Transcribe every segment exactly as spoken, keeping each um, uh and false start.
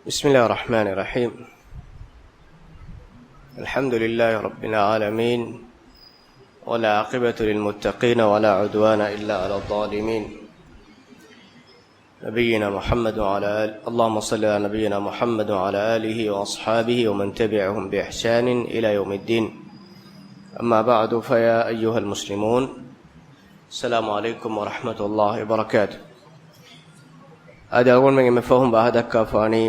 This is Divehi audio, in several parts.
بسم الله الرحمن الرحيم. الحمد لله رب العالمين، والعاقبة للمتقين، ولا عدوان إلا على الظالمين. نبينا محمد وعلى آل-، اللهم صل على نبينا محمد وعلى آله وأصحابه ومن تبعهم بإحسان إلى يوم الدين. أما بعد، فيا أيها المسلمون، السلام عليكم ورحمة الله وبركاته. އަދި އަޅުގަނޑުމެން އެންމެ ފަހުން ބަހައްދައްކާފާނީ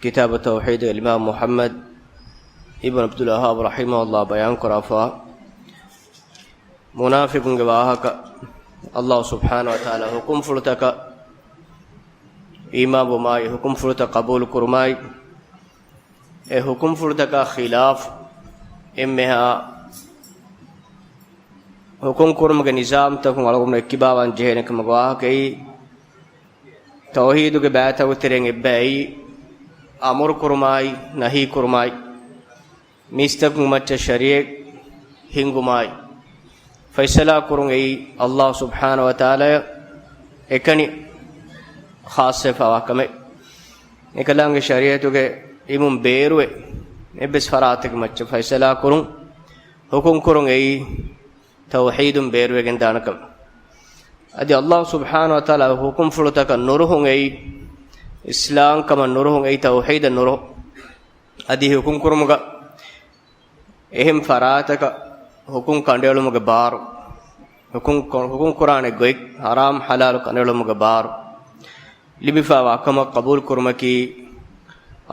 ކިތާބު ތައުޙީދުގެ އިމާމް މުޙައްމަދު އިބްނު ޢަބްދުލް ވައްހާބް ރަޙިމަހުﷲ ބަޔާންކުރާފާ، މުނާފިޤުންގެ ވާހަކަ ﷲ ސުބްޙާނަހު ވަތަޢާލާ ޙުކުމްފުޅުތަކަށް އީމާންވުމާއި، ޙުކުމްފުޅުތައް ޤަބޫލުކުރުމާއި، އެ ޙުކުމްފުޅުތަކާ ޚިލާފް އެންމެހާ ޙުކުމްކުރުމުގެ ނިޒާމްތަކުން އަޅުގަނޑު އެއްކިބާވާން ޖެހޭނެ ކަމުގެ ވާހަކައީ، ތައުޙީދުގެ ބައިތަކުގެ ތެރެއިން އެއްބައި އަމުރުކުރުމާއި، ނަހީކުރުމާއި، މީސްތަކުން މައްޗަށް ޝަރީޢަތް ހިންގުމާއި، ފައިސަލާ ކުރުން އެއީ ﷲ ސުބްޙާނަހު ވަތަޢާލާ އެކަނި ޚާއްޞަވެފާވާ ކަމެއް. އެކަލާނގެ ޝަރީޢަތުގެ އިމުން ބޭރުވެ، އެއްވެސް ފަރާތެއްގެ މައްޗަށް ފައިސަލާ ކުރުން، ޙުކުމް ކުރުން އެއީ ތައުޙީދުން ބޭރުވެގެން ދާނެ ކަމެއް. އަދި ﷲ ސުބްޙާނަހު ވަތަޢާލާ ޙުކުމްފުޅުތަކަށް ނުރުހުން އެއީ، އިސްލާމް ކަމަށް ނުރުހުން އެއީ ތައުޙީދަށް ނުރުހުން. އަދި ޙުކުމް ކުރުމުގަ އެހެން ފަރާތަކަށް ޙުކުމް ކަނޑައެޅުމުގެ ބާރު، ޙުކުމް ކޮ-، ޙުކުމް ކުރާނެ ގޮތް، ޙަރާމް ޙަލާލު ކަނޑައެޅުމުގެ ބާރު ލިބިފާވާ ކަމަށް ޤަބޫލު ކުރުމަކީ،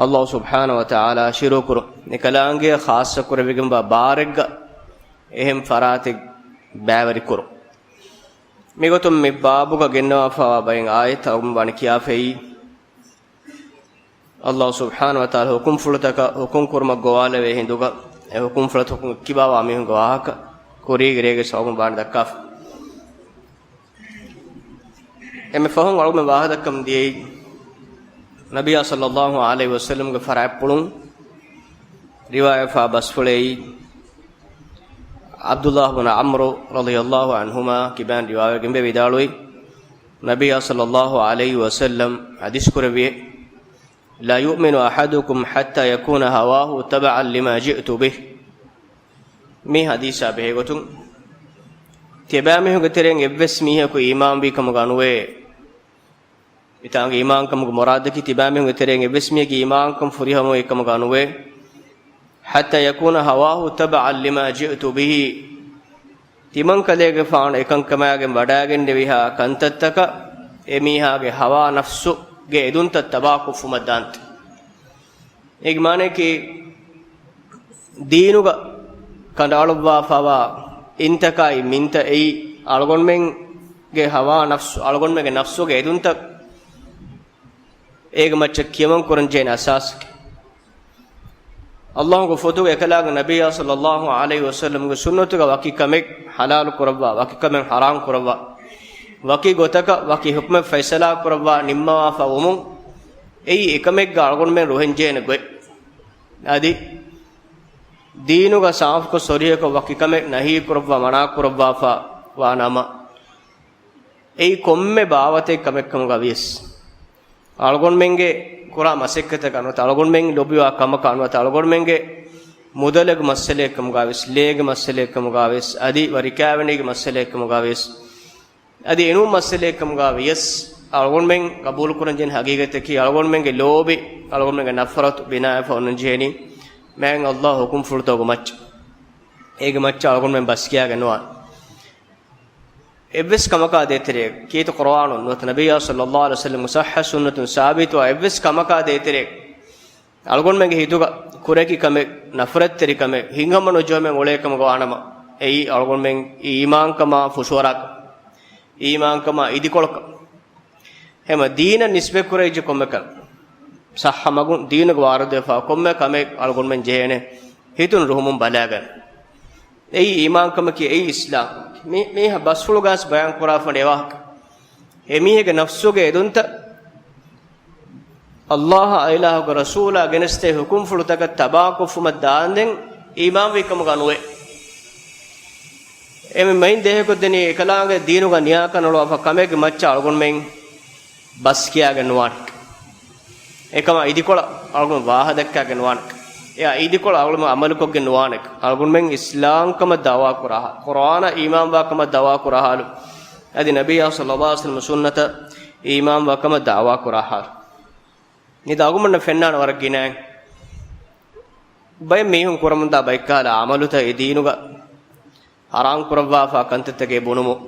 ﷲ ސުބްޙާނަހު ވަތަޢާލާ ޝުރޫޢު ކުރުން، އެކަލާނގެ ޚާއްޞަ ކުރެވިގެންވާ ބާރެއްގަ އެހެން ފަރާތެއް ބައިވެރި ކުރުން. މިގޮތުން މި ބާބުގަ ގެންނަވާފާވާ ބައެއް އާޔަތްތައް އަޅުގަނޑު ވަނީ ކިޔާފައި. ﷲ ސުބްޙާނަހު ވަތަޢާލާ ޙުކުމްފުޅުތަކަށް ޙުކުމް ކުރުމަށް ގޮވާލެވޭ ހިނދުގަ، އެ ޙުކުމްފުޅަތަކުން އެއްކިބާވާ މީހުންގެ ވާހަކަ ކުރީގެ ރޭގައި ސަބަބުން ބާން ދައްކާފަ. އެންމެ ފަހުން އަޅުގަނޑު ވާހަކަ ދައްކަމުން ދިޔައީ، ނަބިއްޔާ ޞައްލައްލާހު ޢަލައިހި ވަސައްލަމްގެ ފަރާތްޕުޅުން ރިވާޔަތްވެފާ ބަސްފުޅެއް، ޢަބްދުﷲ ބުނު ޢަމްރު ރަޟިޔަﷲ ޢަންހުމާ ކިބާން ރިވާވެގެންވެ ވިދާޅުވި، ނަބިއްޔާ ޞައްލައްލާހު ޢަލައިހި ވަސައްލަމް ޙަދީޘް ކުރެއްވިއޭ، لا يؤمن أحدكم حتى يكون هواه تبعا لما جئت به. މި ޙަދީޘާ ބެހޭގޮތުން، ތިޔަބައިމީހުންގެ ތެރެއިން އެއްވެސް މީހަކު އީމާންވީ ކަމުގަ ނުވޭ. މިތާނގެ އީމާންކަމުގެ މުރާދަކީ، ތިބާމީހުންގެ ތެރެއިން އެއްވެސް މީހަކީ އީމާންކަން ފުރިހަމަވީ ކަމުގަ ނުވޭ. حتى يكون هواه تبعا لما جئت به. ތިމަންކަލޭގެފާނު އެކަންކަމާގެން ވަޑައިގެންނެވިހާ ކަންތައްތަކަށް އެމީހާގެ ހަވާ ނަފްސުގެ އެދުންތައް ތަބާކޮށްފުމަށް ދާންތަ؟ އޭގެ މާނައަކީ، ދީނުގަ ކަނޑައަޅުއްވާފަވާ އިންތަކާއި މިންތައް އެއީ، އަޅުގަނޑުމެންގެ ހަވާ ނަފްސު، އަޅުގަނޑުމެންގެ ނަފްސުގެ އެދުންތައް އޭގެ މައްޗަށް ކިޔަމަން ކުރަން ޖެހޭނެ އަސާސް. ﷲގެ ފޮތުގެ އެކަލާނގެ ނަބިއްޔާ ޞައްލައްލާހު ޢަލައިހި ވަސައްލަމްގެ ސުންނަތުގަ ވަކި ކަމެއް ޙަލާލު ކުރައްވާ، ވަކި ކަމެއް ޙަރާމް ކުރައްވާ، ވަކި ގޮތަކަށް ވަކި ޙުކުމެއް ފައިސަލާ ކުރައްވާ ނިންމަވާފަ ވުމުން، އެއީ އެކަމެއްގަ އަޅުގަނޑުމެން ރުހެން ޖެހޭނެ ގޮތް. އަދި ދީނުގަ ސާފުކޮށް ޞަރީޙަކޮށް ވަކި ކަމެއް ނަހީ ކުރައްވާ، މަނާ ކުރައްވާފަ ވާ ނަމަ، އެއީ ކޮންމެ ބާވަތެއް ކަމެއް ކަމުގަ ވިޔަސް، އަޅުގަނޑުމެންގެ ކުރާ މަސައްކަތަކަށް ނުވަތަ، އަޅުގަނޑުމެން ލޯބިވާ ކަމަކަށް ނުވަތަ، އަޅުގަނޑުމެންގެ މުދަލެއްގެ މައްސަލައެއް ކަމުގަ ވިޔަސް، ލޭގެ މައްސަލައެއް ކަމުގަ ވިޔަސް، އަދި ވަރިކާވެނީގެ މައްސަލައެއް ކަމުގަ ވިޔަސް، އަދި އެނޫން މައްސަލައެއް ކަމުގަ ވިޔަސް، އަޅުގަނޑުމެން ގަބޫލުކުރަން ޖެހޭނެ ހަގީގަތަކީ، އަޅުގަނޑުމެންގެ ލޯބި، އަޅުގަނޑުމެންގެ ނަފްރަތު ބިނާވެފަ އޮންނަން ޖެހޭނީ މާތް ﷲ ޙުކުމްފުޅުތަކުގެ މައްޗަށް. އޭގެ މައްޗަށް އަޅުގަނޑުމެން ބަސްކިޔާގެން ނުވާނެ. އެއްވެސް ކަމަކާ ދޭތެރޭ، ކީރިތި ޤުރުއާނުން ނުވަތަ ނަބިއްޔާ ޞައްލައްލާހު ޢަލައިހި ވަސައްލަމްގެ ޞައްޙަ ސުންނަތުން ސާބިތުވާ އެއްވެސް ކަމަކާ ދޭތެރޭ، އަޅުގަނޑުމެންގެ ހިތުގަ ކުރެކި ކަމެއް، ނަފްރަތްތެރި ކަމެއް، ހިތްހަމަ ނުޖެހުމެއް އުޅޭ ކަމުގަ ވާނަމަ، އެއީ އަޅުގަނޑުމެން އީމާންކަމާ ފުށުއަރާކަށް، އީމާންކަމާ އިދިކޮޅަކަށް. ހަމަ ދީނަށް ނިސްބަތްކުރެވިއްޖެ ކޮންމެ ކަމެއް، ޞައްޙަ މަގުން ދީނުގަ ވާރިދުވެފަ ކޮންމެ ކަމެއް އަޅުގަނޑުމެން ޖެހޭނެ ހިތުން ރުހުމުން ބަލާގަން. އެއީ އީމާންކަމަކީ، އެއީ އިސްލާމް. މި، މީހާ ބަސްފުޅުގަސް ބަޔާން ކުރާފަނޑި އެވާހަކަ. އެމީހެއްގެ ނަފްސުގެ އެދުންތައް ﷲ އާ އިލާހުގެ ރަސޫލާ ގެނެސްދޭ ޙުކުމްފުޅުތަކަށް ތަބާކޮށްފުމަށް ދާންދެން އީމާންވީ ކަމުގަ ނުވޭ. އެމެ މައިން ދޭހަކޮށްދެނީ އެކަލާނގެ ދީނުގަ ނިޔާކަން އަޅުވާފަ ކަމެއްގެ މައްޗަށް އަޅުގަނޑުމެން ބަސްކިޔާގެން ނުވާނެ. އެކަމާ އިދިކޮޅަށް އަޅުގަނޑު ވާހަކަ ދައްކާގެން ނުވާނެ. އެއާ އިދިކޮޅަށް އަޅުގަނޑު އަމަލުކޮށްގެން ނުވާނެ. އަޅުގަނޑުމެން އިސްލާމްކަމަށް ދައުވާ ކުރާ ހާ، ޤުރްއާނަށް އީމާންވާ ކަމަށް ދައުވާ ކުރާ ހާލު، އަދި ނަބިއްޔާ ޞައްލައްލާހު ޢަލައިހި ވަސައްލަމަ ސުންނަތަށް އީމާންވާ ކަމަށް ދައުވާ ކުރާ ހާލު. މި ދާގުމަންނަށް ފެންނާނެ ވަރަށް ގިނައިން. ބައެއް މީހުން ކުރަމުންދާ ބައެއްކަހަލަ އަމަލުތައް އެ ދީނުގަ ހަރާން ކުރައްވާފާ ކަންތައްތަކޭ ބުނުމުން.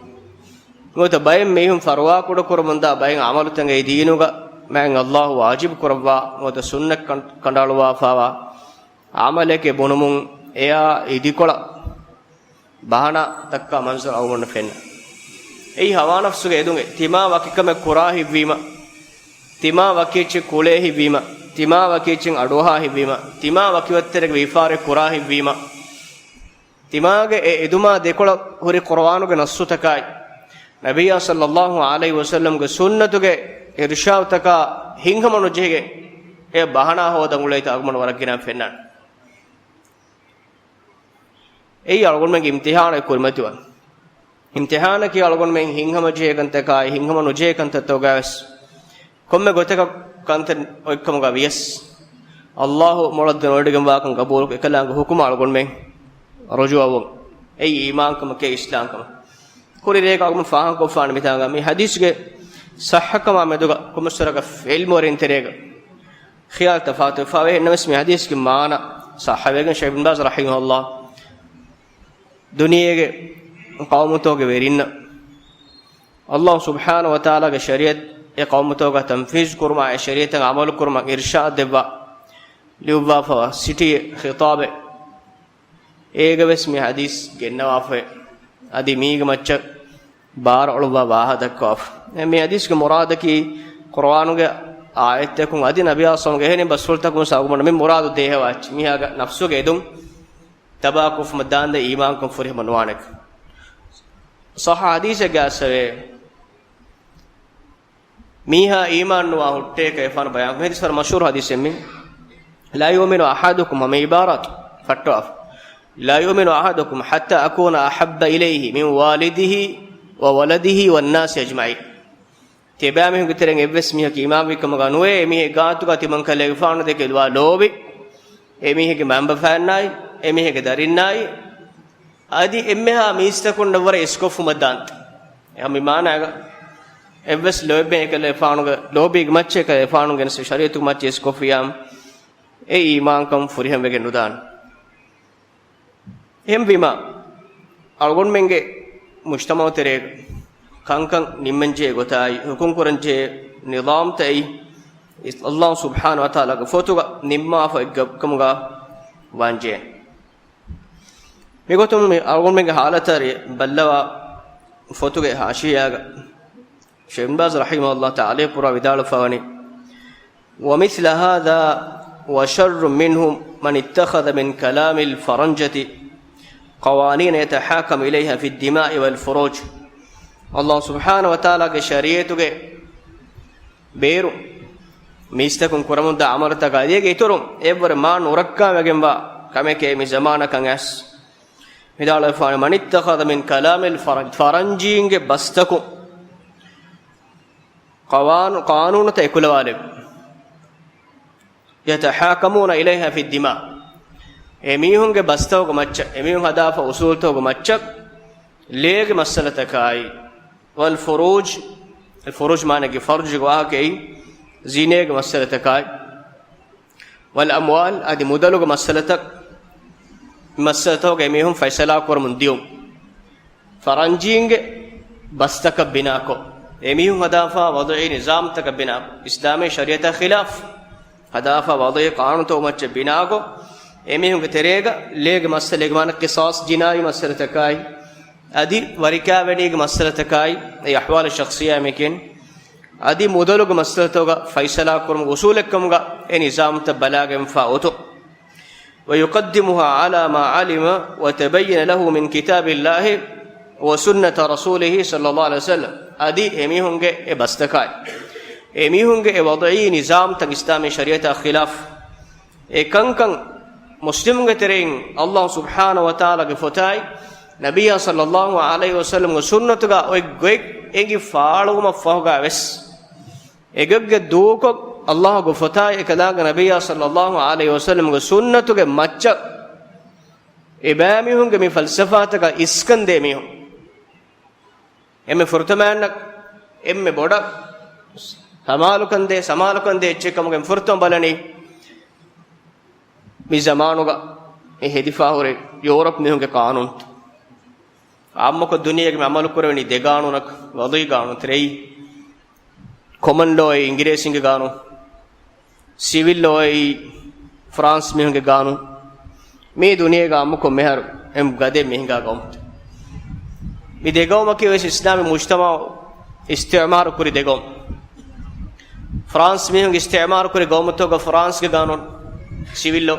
ނުވަތަ ބައެއް މީހުން ފަރުވާކުޑަ ކުރަމުންދާ ބައެއް އަމަލުތައް އެ ދީނުގަ މާތް ﷲ ވާޖިބު ކުރައްވާ ނުވަތަ ސުންނަތް ކަން-، ކަނޑައަޅުވާފާވާ އަމަލެކޭ ބުނުމުން އެއާ އިދިކޮޅަށް ބަހަނާ ދައްކާ މަންޒަރު އަޅުގަނޑަށް ފެންނަ. އެއީ ހަވާ ނަފްސުގެ އެދުން ތިމާ ވަކިކަމެއް ކުރާ ހިތްވީމަ، ތިމާ ވަކި އެއްޗެއް ކުޅޭ ހިތްވީމަ، ތިމާ ވަކި އެއްޗެއް އަޑުއަހާ ހިތްވީމަ، ތިމާ ވަކި ވައްތަރެއްގެ ވިޔަފާރި ކުރާ ހިތްވީމަ، ތިމާގެ އެ އެދުމާ ދެކޮޅަށް ހުރި ޤުރްއާނުގެ ނައްސުތަކާއި، ނަބިއްޔާ ޞައްލައްލާހު ޢަލައިހި ވަސައްލަމްގެ ސުންނަތުގެ އިރުޝާދުތަކާ ހިތްހަމަ ނުޖެހިގެން އެ ބަހަނާ ހޯދަން އުޅޭތާ އަޅުގަނޑު ވަރަށް ގިނަ ފެންނާނެ. އެއީ އަޅުގަނޑުމެންގެ އިމްތިޙާނެއް ކުރިމަތިވާން. އިމްތިޙާނަކީ އަޅުގަނޑުމެން ހިތްހަމަ ޖެހޭ ކަންތަކާއި، ހިތްހަމަ ނުޖެހޭ ކަންތައްތަކާވެސް، ކޮންމެ ގޮތަކަށް ކަންތައް އޮތްކަމުގަ ވިޔަސް، ﷲ މޮޅަށް ދެނެވޮޑިގެންވާކަން ގަބޫލު އެކަލާނގެ ޙުކުމަށް އަޅުގަނޑުމެން ރުޖޫޢަވުން. އެއީ އީމާންކަމަކޭ އިސްލާމްކަމަށް. ކުރި ރޭގަ އަޅުގަނޑު ފާހަގަކޮށްފާނެ މިތާނގަ މި ޙަދީޘްގެ ޞައްޙަކަމާ މެދުގަ ކުމަސްވަރަކަށް ޢިލްމުވެރިން ތެރޭގަ ޚިޔާލު ތަފާތުވެފާވޭ. އެހެންނަމަވެސް މި ޙަދީޘްގެ މާނަ ޞައްޙަވެގެން ޝޭޚް ބިން ބާޒް ރަޙިމަހުﷲ ދުނިޔޭގެ ޤައުމުތަކުގެ ވެރިންނަށް ﷲ ސުބްޙާނަހޫ ވަތަޢާލާގެ ޝަރީޢަތް އެ ޤައުމުތަކުގަ ތަންފީޒު ކުރުމާ، އެ ޝަރީޢަތަށް ޢަމަލު ކުރުމަށް އިރްޝާދު ދެއްވާ، ލިޔުއްވާފަވާ ސިޓީ ޚިޠާބެއް. އޭގަވެސް މި ޙަދީޘް ގެންނަވާފައި. އަދި މީގެ މައްޗަށް ބާރު އޮޅުއްވާ ވާހަކަ ދައްކަވާފަ. މި ޙަދީޘްގެ މުރާދަކީ، ޤުރުއާނުގެ އާޔަތްތަކުން އަދި ނަބިއްޔާ ޞައްލައްލާހު ޢަލައިހި ވަސައްލަމްގެ އެހެނި ބަސްފުޅުތަކުން ސަބަބުން މި މުރާދު ދޭހަވާ އެއްޗެއް. މީހާގެ ނަފްސުގެ އެދުން ތަބާކޮށްފަ ދާންދެ އީމާންކަން ފުރިހަމަ ނުވާނެކަން. ޞައްޙަ ޙަދީޘެއްގަ އައިސްފަވޭ، މީހާ އީމާން ނުވާ ހުއްޓޭކަށް އެފާނު ބަޔާން. މި ޙަދީޘް ވަރަށް މަޝްހޫރު ޙަދީޘެއް މި. لا يؤمن أحدكم، ހަމަ ޢިބާރާތު ފައްޓަވާފަ. لا يؤمن أحدكم حتى أكون أحب إليه من والده وولده والناس أجمعين. ތިބާމީހުންގެ ތެރެއިން އެއްވެސް މީހަކު އީމާންވި ކަމުގަ ނުވޭ، އެމީހެއް ގާތުގަ ތިމަން ކަލޭގެފާނު ދެކެ ލުވާ ލޯބި، އެމީހެއްގެ މަންބަފައިންނާއި، އެމީހެއްގެ ދަރިންނާއި، އަދި އެންމެހާ މީސްތަކުންނަށްވުރެ އިސްކޮށްފުމަށް ދާން. އެހާ މި މާނައިގަ އެއްވެސް ލޯތްބެއް އެކަލޭގެފާނުގެ، ލޯބީގެ މައްޗަށް އެކަލޭގެފާނު ގެނެސް ޝަރީޢަތުގެ މައްޗަށް އިސްކޮށްފިއްޔާ، އެ އީމާންކަން ފުރިހަމަވެގެން ނުދާނެ. އެހެންވީމާ، އަޅުގަނޑުމެންގެ މުޖްތަމަޢު ތެރޭގަ ކަންކަން ނިންމަންޖެހޭ ގޮތާއި، ޙުކުމް ކުރަންޖެހޭ ނިޒާމްތައް އެއީ، ﷲ ސުބްޙާނަހޫ ވަތަޢާލާގެ ފޮތުގަ ނިންމާފަ އެއްގަ-، ކަމުގަ ވާންޖެހޭނެ. މިގޮތުން މި އަޅުގަނޑުމެންގެ ޙާލަތަށް ބައްލަވާ ފޮތުގެ ޙާޝިޔާގަ ޝޭޚް ބިން ބާޒް ރަޙިމަހުﷲ ތަޢުލީޤު ކުރާ ވިދާޅުވެފަވަނީ، ومثل هذا وشر منه من اتخذ من كلام الفرنجة قوانين يتحاكم إليها في الدماء والفروج. ﷲ ސުބްޙާނަހޫ ވަތަޢާލާގެ ޝަރީޢަތުގެ ބޭރު މީސްތަކުން ކުރަމުންދާ ޢަމަލުތަކާ އޭގެ އިތުރުން އެއްވަރު މާ ނުރައްކާވެގެންވާ ކަމެކޭ މި ޒަމާނަކަށް އައިސް. ވިދާޅުވެފާނެ، من اتخذ من كلام الفرنج، ފަރަންޖީންގެ ބަސްތަކުން ޤާނޫ-، ޤާނޫނުތައް އެކުލަވާލެވި. يتحاكمون إليها في الدماء. އެމީހުންގެ ބަސްތަކުގެ މައްޗަށް، އެމީހުން ހަދާފަ އުސޫލުތަކުގެ މައްޗަށް، ލޭގެ މައްސަލަތަކާއި، والفروج، އަލް ފުރޫޖް މާނައީ ފަރުޖުގެ ވާހަކައެއް، ޒިނޭގެ މައްސަލަތަކާއި، والأموال، އަދި މުދަލުގެ މައްސަލަތައް، މައްސަލަތަކުގަ އެމީހުން ފައިސަލާ ކުރަމުން ދިޔުން. ފަރަންޖީންގެ ބަސްތަކަށް ބިނާކޮށް، އެމީހުން ހަދާފާ ވަޟުޢީ ނިޒާމްތަކަށް ބިނާކޮށް، އިސްލާމީ ޝަރީޢަތާ ޚިލާފް ހަދާފާ ވަޟުޢީ ޤާނޫނުތަކުގެ މައްޗަށް ބިނާކޮށް، އެމީހުންގެ ތެރޭގަ ލޭގެ މައްސަލަ، މާނަ ޤިޞާޞް ޖިނާއީ މައްސަލަތަކާއި، އަދި ވަރިކާވެނީގެ މައްސަލަތަކާއި، އެ އަޙްވާލު ޝަޚްޞިއްޔާ މިކިން، އަދި މުދަލުގެ މައްސަލަތަކުގަ ފައިސަލާ ކުރުމުގެ އުޞޫލެއްކަމުގަ އެ ނިޒާމްތައް ބަލާގެންފާ އޮތުން. ويقدمها على ما علم وتبين له من كتاب الله وسنة رسوله صلى الله عليه وسلم. އަދި އެމީހުންގެ އެ ބަސްތަކާއި، އެމީހުންގެ އެ ވަޟުޢީ ނިޒާމްތައް އިސްލާމީ ޝަރީޢަތާ ޚިލާފް އެ ކަންކަން މުސްލިމުންގެ ތެރެއިން ﷲ ސުބްޙާނަހޫ ވަތަޢާލާގެ ފޮތާއި، ނަބިއްޔާ ޞައްލައްލާހު ޢަލައިހި ވަސައްލަމްގެ ސުންނަތުގަ އޮތް ގޮތް އެނގި ފާޅުވުމަށް ފަހުގަ ވެސް، އެގޮތްގެ ދޫކޮށް، އައްލާހުގެ ފޮތާއި އެކަލާނގެ ނަބިއްޔާ ޞައްލައްލާހު ޢަލައިހި ވަސައްލަމްގެ ސުންނަތުގެ މައްޗަށް އެބައިމީހުންގެ މި ފަލްސަފާތަކަށް އިސްކަންދޭ މީހުން. އެންމެ ފުރަތަމައިންނަށް އެންމެ ބޮޑަށް ސަމާލުކަންދޭ، ސަމާލުކަންދޭ އެއްޗެއް ކަމުގެ ފުރަތަމަ ބަލަނީ، މި ޒަމާނުގަ މި ހެދިފާ ހުރި ޔޫރަޕް މީހުންގެ ޤާނޫނު. އާއްމުކޮށް ދުނިޔޭގެ މި ޢަމަލު ކުރެވެނީ ދެ ޤާނޫނަކަށް، ވަޟީ ޤާނޫނު ތެރެއީ. ކޮމަން ލޯ އެއީ އިނގިރޭސީންގެ ޤާނޫނު. ސިވިލް ލޯ އެއީ ފްރާންސް މީހުންގެ ޤާނޫނު. މީ ދުނިޔޭގަ އާއްމުކޮށް މިހާރު އެންމެ ގަދަ މި ހިނގާ ޤައުމުތައް. މި ދެ ޤައުމަކީ ވެސް އިސްލާމީ މުޖްތަމަޢު އިސްތިޢުމާރު ކުރި ދެ ޤައުމު. ފްރާންސް މީހުން އިސްތިޢުމާރު ކުރި ޤައުމުތަކުގަ ފްރާންސްގެ ޤާނޫނު، ސިވިލް ލޯ.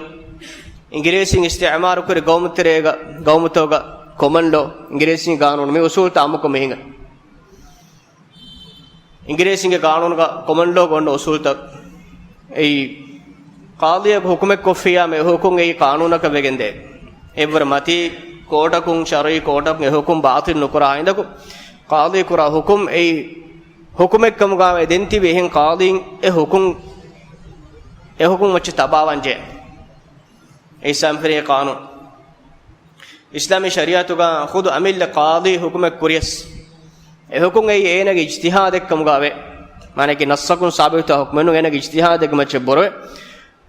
އިނގިރޭސީން އިސްތިޢުމާރު ކުރި ޤައުމުތެރޭގަ، ޤައުމުތަކުގަ ކޮމަން ލޯ، އިނގިރޭސީން ޤާނޫނު. މި އުޞޫލުތައް އާއްމުކޮށް މި ހިނގަން. އިނގިރޭސީންގެ ޤާނޫނުގަ ކޮމަން ލޯގަ އޮންނަ އުޞޫލުތައް. އެއީ، ޤާޟީއަކު ޙުކުމެއް ކޮށްފިއްޔާމު އެ ޙުކުމް އެއީ ޤާނޫނަކަށް ވެގެންދޭ. އެއްވަރު މަތީ ކޯޓަކުން، ޝަރުޢީ ކޯޓަކުން އެ ޙުކުމް ބާޠިލް ނުކުރާ ހިނދަކު، ޤާޟީ ކުރާ ޙުކުމް އެއީ ޙުކުމެއްކަމުގައި ދެން ތިބި އެހެން ޤާޟީން އެ ޙުކުމް، އެ ޙުކުމް މައްޗަށް ތަބާވާން ޖެހޭ. އެއީ އިސްލާމްފިރިހެން ޤާނޫނު. އިސްލާމީ ޝަރީޢަތުގަ ޚުދު އަމިއްލަ ޤާޟީ ޙުކުމެއް ކުރިޔަސް، އެ ޙުކުމް އެއީ އޭނާގެ އިޖްތިހާދެއްކަމުގައިވޭ. މާނައަކީ ނައްޞަކުން ސާބިތުވާ ޙުކުމެއް ނޫން، އޭނާގެ އިޖްތިހާދެއްގެ މައްޗަށް ބުރަވެ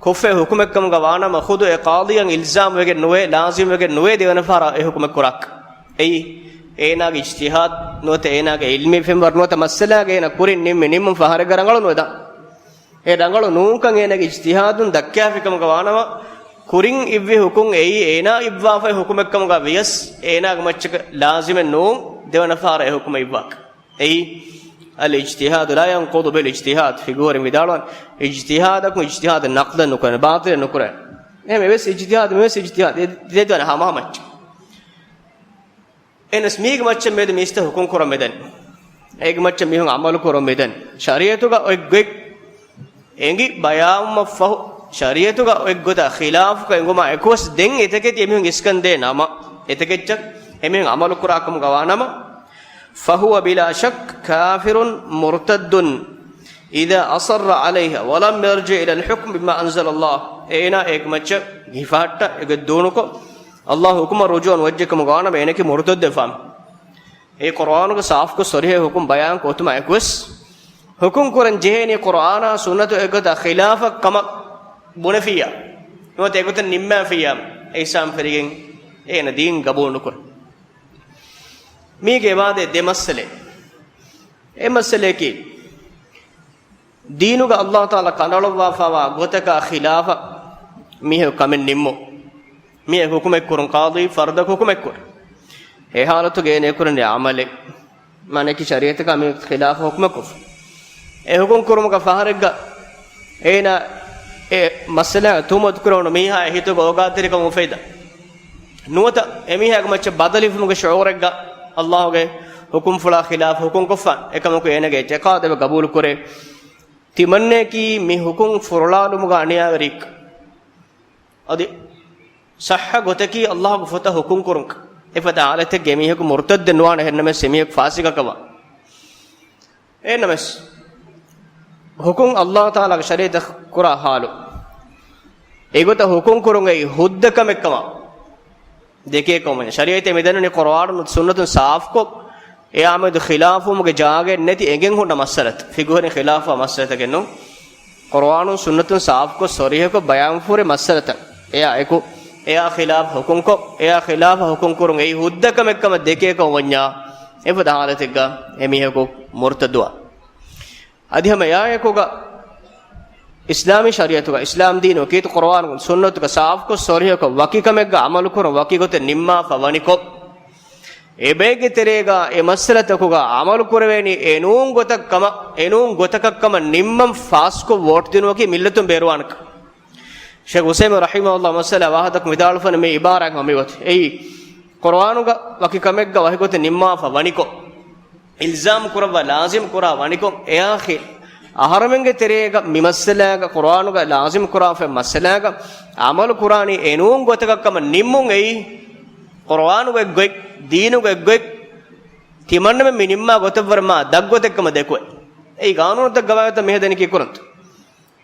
ކޮށްފައި ޙުކުމެއްކަމުގަ ވާނަމަ، ޚުދު އެ ޤާޟީއަށް އިލްޒާމް ވެގެން ނުވޭ، ލާޒިމް ވެގެން ނުވޭ ދެވަނަ ފަހަރަށް އެ ޙުކުމެއް ކުރާކަށް. އެއީ އޭނާގެ އިޖްތިހާދު ނުވަތަ އޭނާގެ ޢިލްމީ ފެންވަރު ނުވަތަ މައްސަލާގަ އޭނާ ކުރިން ނިންމި ނިންމުން ފަހަރެއްގަ ރަނގަޅު ނުވެދާނެ. އެ ރަނގަޅު ނޫންކަން އޭނާގެ އިޖްތިހާދުން ދައްކާފިކަމުގަ ވާނަމަ، ކުރިން އިއްވި ޙުކުމް އެއީ އޭނާ އިއްވާފައި ޙުކުމެއްކަމުގަ ވިޔަސް، އޭނާގެ މައްޗަކަށް ލާޒިމެއް ނޫން ދެވަނަ ފަހަރަށް އެ ޙުކުމަށް އިއްވާކަށް. އެއީ، الإجتهاد لا ينقض بالاجتهاد. ފިޤުހުވެރިން ވިދާޅުވަން، އިޖްތިހާދަކުން އިޖްތިހާދެއް ނަޤްޟެއް ނުކުރޭ، ބާޠިލެއް ނުކުރޭ. އެހެން އެވެސް އިޖްތިހާދު، މިވެސް އިޖްތިހާދު، އެ ދެ-، ދެ-، ދެ-، ހަމަ މައްޗަށް. އެހެނަސް މީގެ މައްޗަށް މިއަދު މީސްތައް ޙުކުމް ކުރަން މިދަނީ. އޭގެ މައްޗަށް މީހުން ޢަމަލު ކުރަން މިދަނީ. ޝަރީޢަތުގަ އޮތް ގޮތް އެނގި ބަޔާންވުމަށްފަހު، ޝަރީޢަތުގަ އޮތް ގޮތަށް ޚިލާފުކޮށް އެނގުމާ އެކުވެސް ދެން އެތަކެތި އެމީހުން އިސްކަންދޭ ނަމަ، އެތަކެއްޗަށް އެމީހުން ޢަމަލު ކުރާ ކަމުގަ ވާ ނަމަ، فهو بلا شك كافر مرتد إذا أصر عليها ولم يرجع إلى الحكم بما أنزل الله. އޭނާ އޭގެ މައްޗަށް ހިފަހައްޓާ އެގޮތް ދޫނުކޮށް، ﷲ ގެ ޙުކުމަށް ރުޖޫޢަ ނުވެއްޖެ ކަމުގަ ވާނަމަ އޭނައަކީ މުރުތައްދެއް ފާމި. އެ ޤުރުއާނުގެ ސާފުކޮށް ޞަރީޙަ ޙުކުމް ބަޔާންކޮށް އޮތުމާ އެކުވެސް، ޙުކުމް ކުރަން ޖެހޭނީ ޤުރުއާނާ ސުންނަތު އެއްގޮތަށް ޚިލާފަށް ކަމަށް ބުނެފިއްޔާ، ނުވަތަ އެގޮތަށް ނިންމާފިއްޔާ، އެ އިސްލާމް ފެރިގެން އޭނަ ދީން ގަބޫލު ނުކުރޭ. މީގެ ވާދޭ ދެ މައްސަލައެއް. އެއް މައްސަލައަކީ، ދީނުގަ ﷲ ތަޢާލާ ކަނޑައަޅުއްވާފައިވާ ގޮތަކާ ޚިލާފަށް މީހަކު ކަމެއް ނިންމުން. މީހަކު ޙުކުމެއް ކުރުން، ޤާޟީ ފަރުދަކު ޙުކުމެއް ކުރުން. އެ ޙާލަތުގަ އޭނަ ކުރަނީ ޢަމަލެއް. މާނައަކީ ޝަރީޢަތަކާ މީ ޚިލާފަށް ޙުކުމެއް ކޮށްފަ. އެ ޙުކުމް ކުރުމުގަ ފަހަރެއްގަ އޭނަ އެ މައްސަލާ ތުހުމަތު ކުރެވުނު މީހާ އެ ހިތުގަ އޯގާތެރިކަމުން އުފެދިދާ. ނުވަތަ އެމީހާގެ މައްޗަށް ބަދަލު ހިފުމުގެ ޝުޢޫރެއްގަ ﷲ ގެ ޙުކުމްފުޅާ ޚިލާފަށް ޙުކުމް ކޮށްފަ. އެކަމަކު އޭނަގެ އިޢްތިޤާދު އެބަ ގަބޫލު ކުރޭ. ތިމަންނައަކީ މި ޙުކުމް ފުރޮޅާލުމުގަ އަނިޔާވެރިއެއްކަން. އަދި ޞައްޙަ ގޮތަކީ ﷲ ގެ ފޮތަށް ޙުކުމް ކުރުން. އެފަދަ ޙާލަތެއްގަ އެމީހަކު މުރުތައްދެއް ނުވާނެ، އެހެންނަމަވެސް އެމީހަކު ފާސިގަކަށް ވާނެ. އެހެންނަމަވެސް، ޙުކުމް ﷲ ތަޢާލާގެ ޝަރީޢަތަށް ކުރާ ޙާލު، އެގޮތަށް ޙުކުމް ކުރުން އެއީ ހުއްދަ ކަމެއްކަމަށް ދެކޭ ކަމަށް. ޝަރީޢަތޭ މިދަންނަވަނީ ޤުރުއާނުން ސުންނަތުން ސާފުކޮށް، އެއާމެދު ޚިލާފުވުމުގެ ޖާގައެއް ނެތި އެނގެން ހުންނަ މައްސަލަތައް. ފިޤުހުވެރިން ޚިލާފުވާ މައްސަލަތަކެއް ނޫން. ޤުރުއާނުން ސުންނަތުން ސާފުކޮށް ޞަރީޙަކޮށް ބަޔާންފުރި މައްސަލަތައް. އެއާ އެކު، އެއާ ޚިލާފަށް ޙުކުމްކޮށް، އެއާ ޚިލާފަށް ޙުކުމް ކުރުން އެއީ ހުއްދަ ކަމެއްކަމަށް ދެކޭ ކަމަށް ވަންޏާ، އެފަދަ ޙާލަތެއްގަ އެމީހަކު މުރުތައްދުވާ. އަދި ހަމަ އެއާއެކުގަ އިސްލާމީ ޝަރީޢަތުގަ، އިސްލާމް ދީނު ކީރިތި ޤުރުއާނުން ސުންނަތުގަ ސާފުކޮށް ޞަރީޙަކޮށް ވަކި ކަމެއްގަ ޢަމަލު ކުރުން ވަކި ގޮތެއް ނިންމާފަ ވަނިކޮށް، އެބައެއްގެ ތެރޭގަ އެ މައްސަލަތަކުގަ ޢަމަލު ކުރެވޭނީ އެނޫން ގޮތަށް ކަމަށް، އެނޫން ގޮތަކަށް ކަމަށް ނިންމަން ފާސްކޮށް ވޯޓް ދިނުމަކީ މިއްލަތުން ބޭރުވާނެކަން. ޝޭޚް ޢުސައިމީން ރަޙިމަހުﷲ މައްސަލަ ވާހަކަ ވިދާޅުވަނީ މި ޢިބާރާތް ހަމަ މިގޮތަށް. އެއީ، ޤުރުއާނުގަ ވަކި ކަމެއްގަ ވަކި ގޮތެއް ނިންމާފަ ވަނިކޮށް، އިލްޒާމް ކުރައްވާ ލާޒިމް ކުރާ ވަނިކޮށް، އެއާ ޚި-، އަހަރުމެންގެ ތެރޭގަ މި މައްސަލާގަ، ޤުރުއާނުގަ ލާޒިމް ކުރާފައި މައްސަލާގަ ޢަމަލު ކުރާނީ އެނޫން ގޮތަކަށް ކަމަށް ނިންމުން އެއީ، ޤުރުއާނުގެ އެއްގޮތް، ދީނުގެ އެއްގޮތް، ތިމަންނަމެން މި ނިންމާ ގޮތަށްވުރެ މާ ދަށް ގޮތެއް ކަމަށް ދެކުވޭ. އެއީ ޤާނޫނުތައް ގަވާއިދުތައް މިހަދަނީ ކީއްކުރަންތޯ؟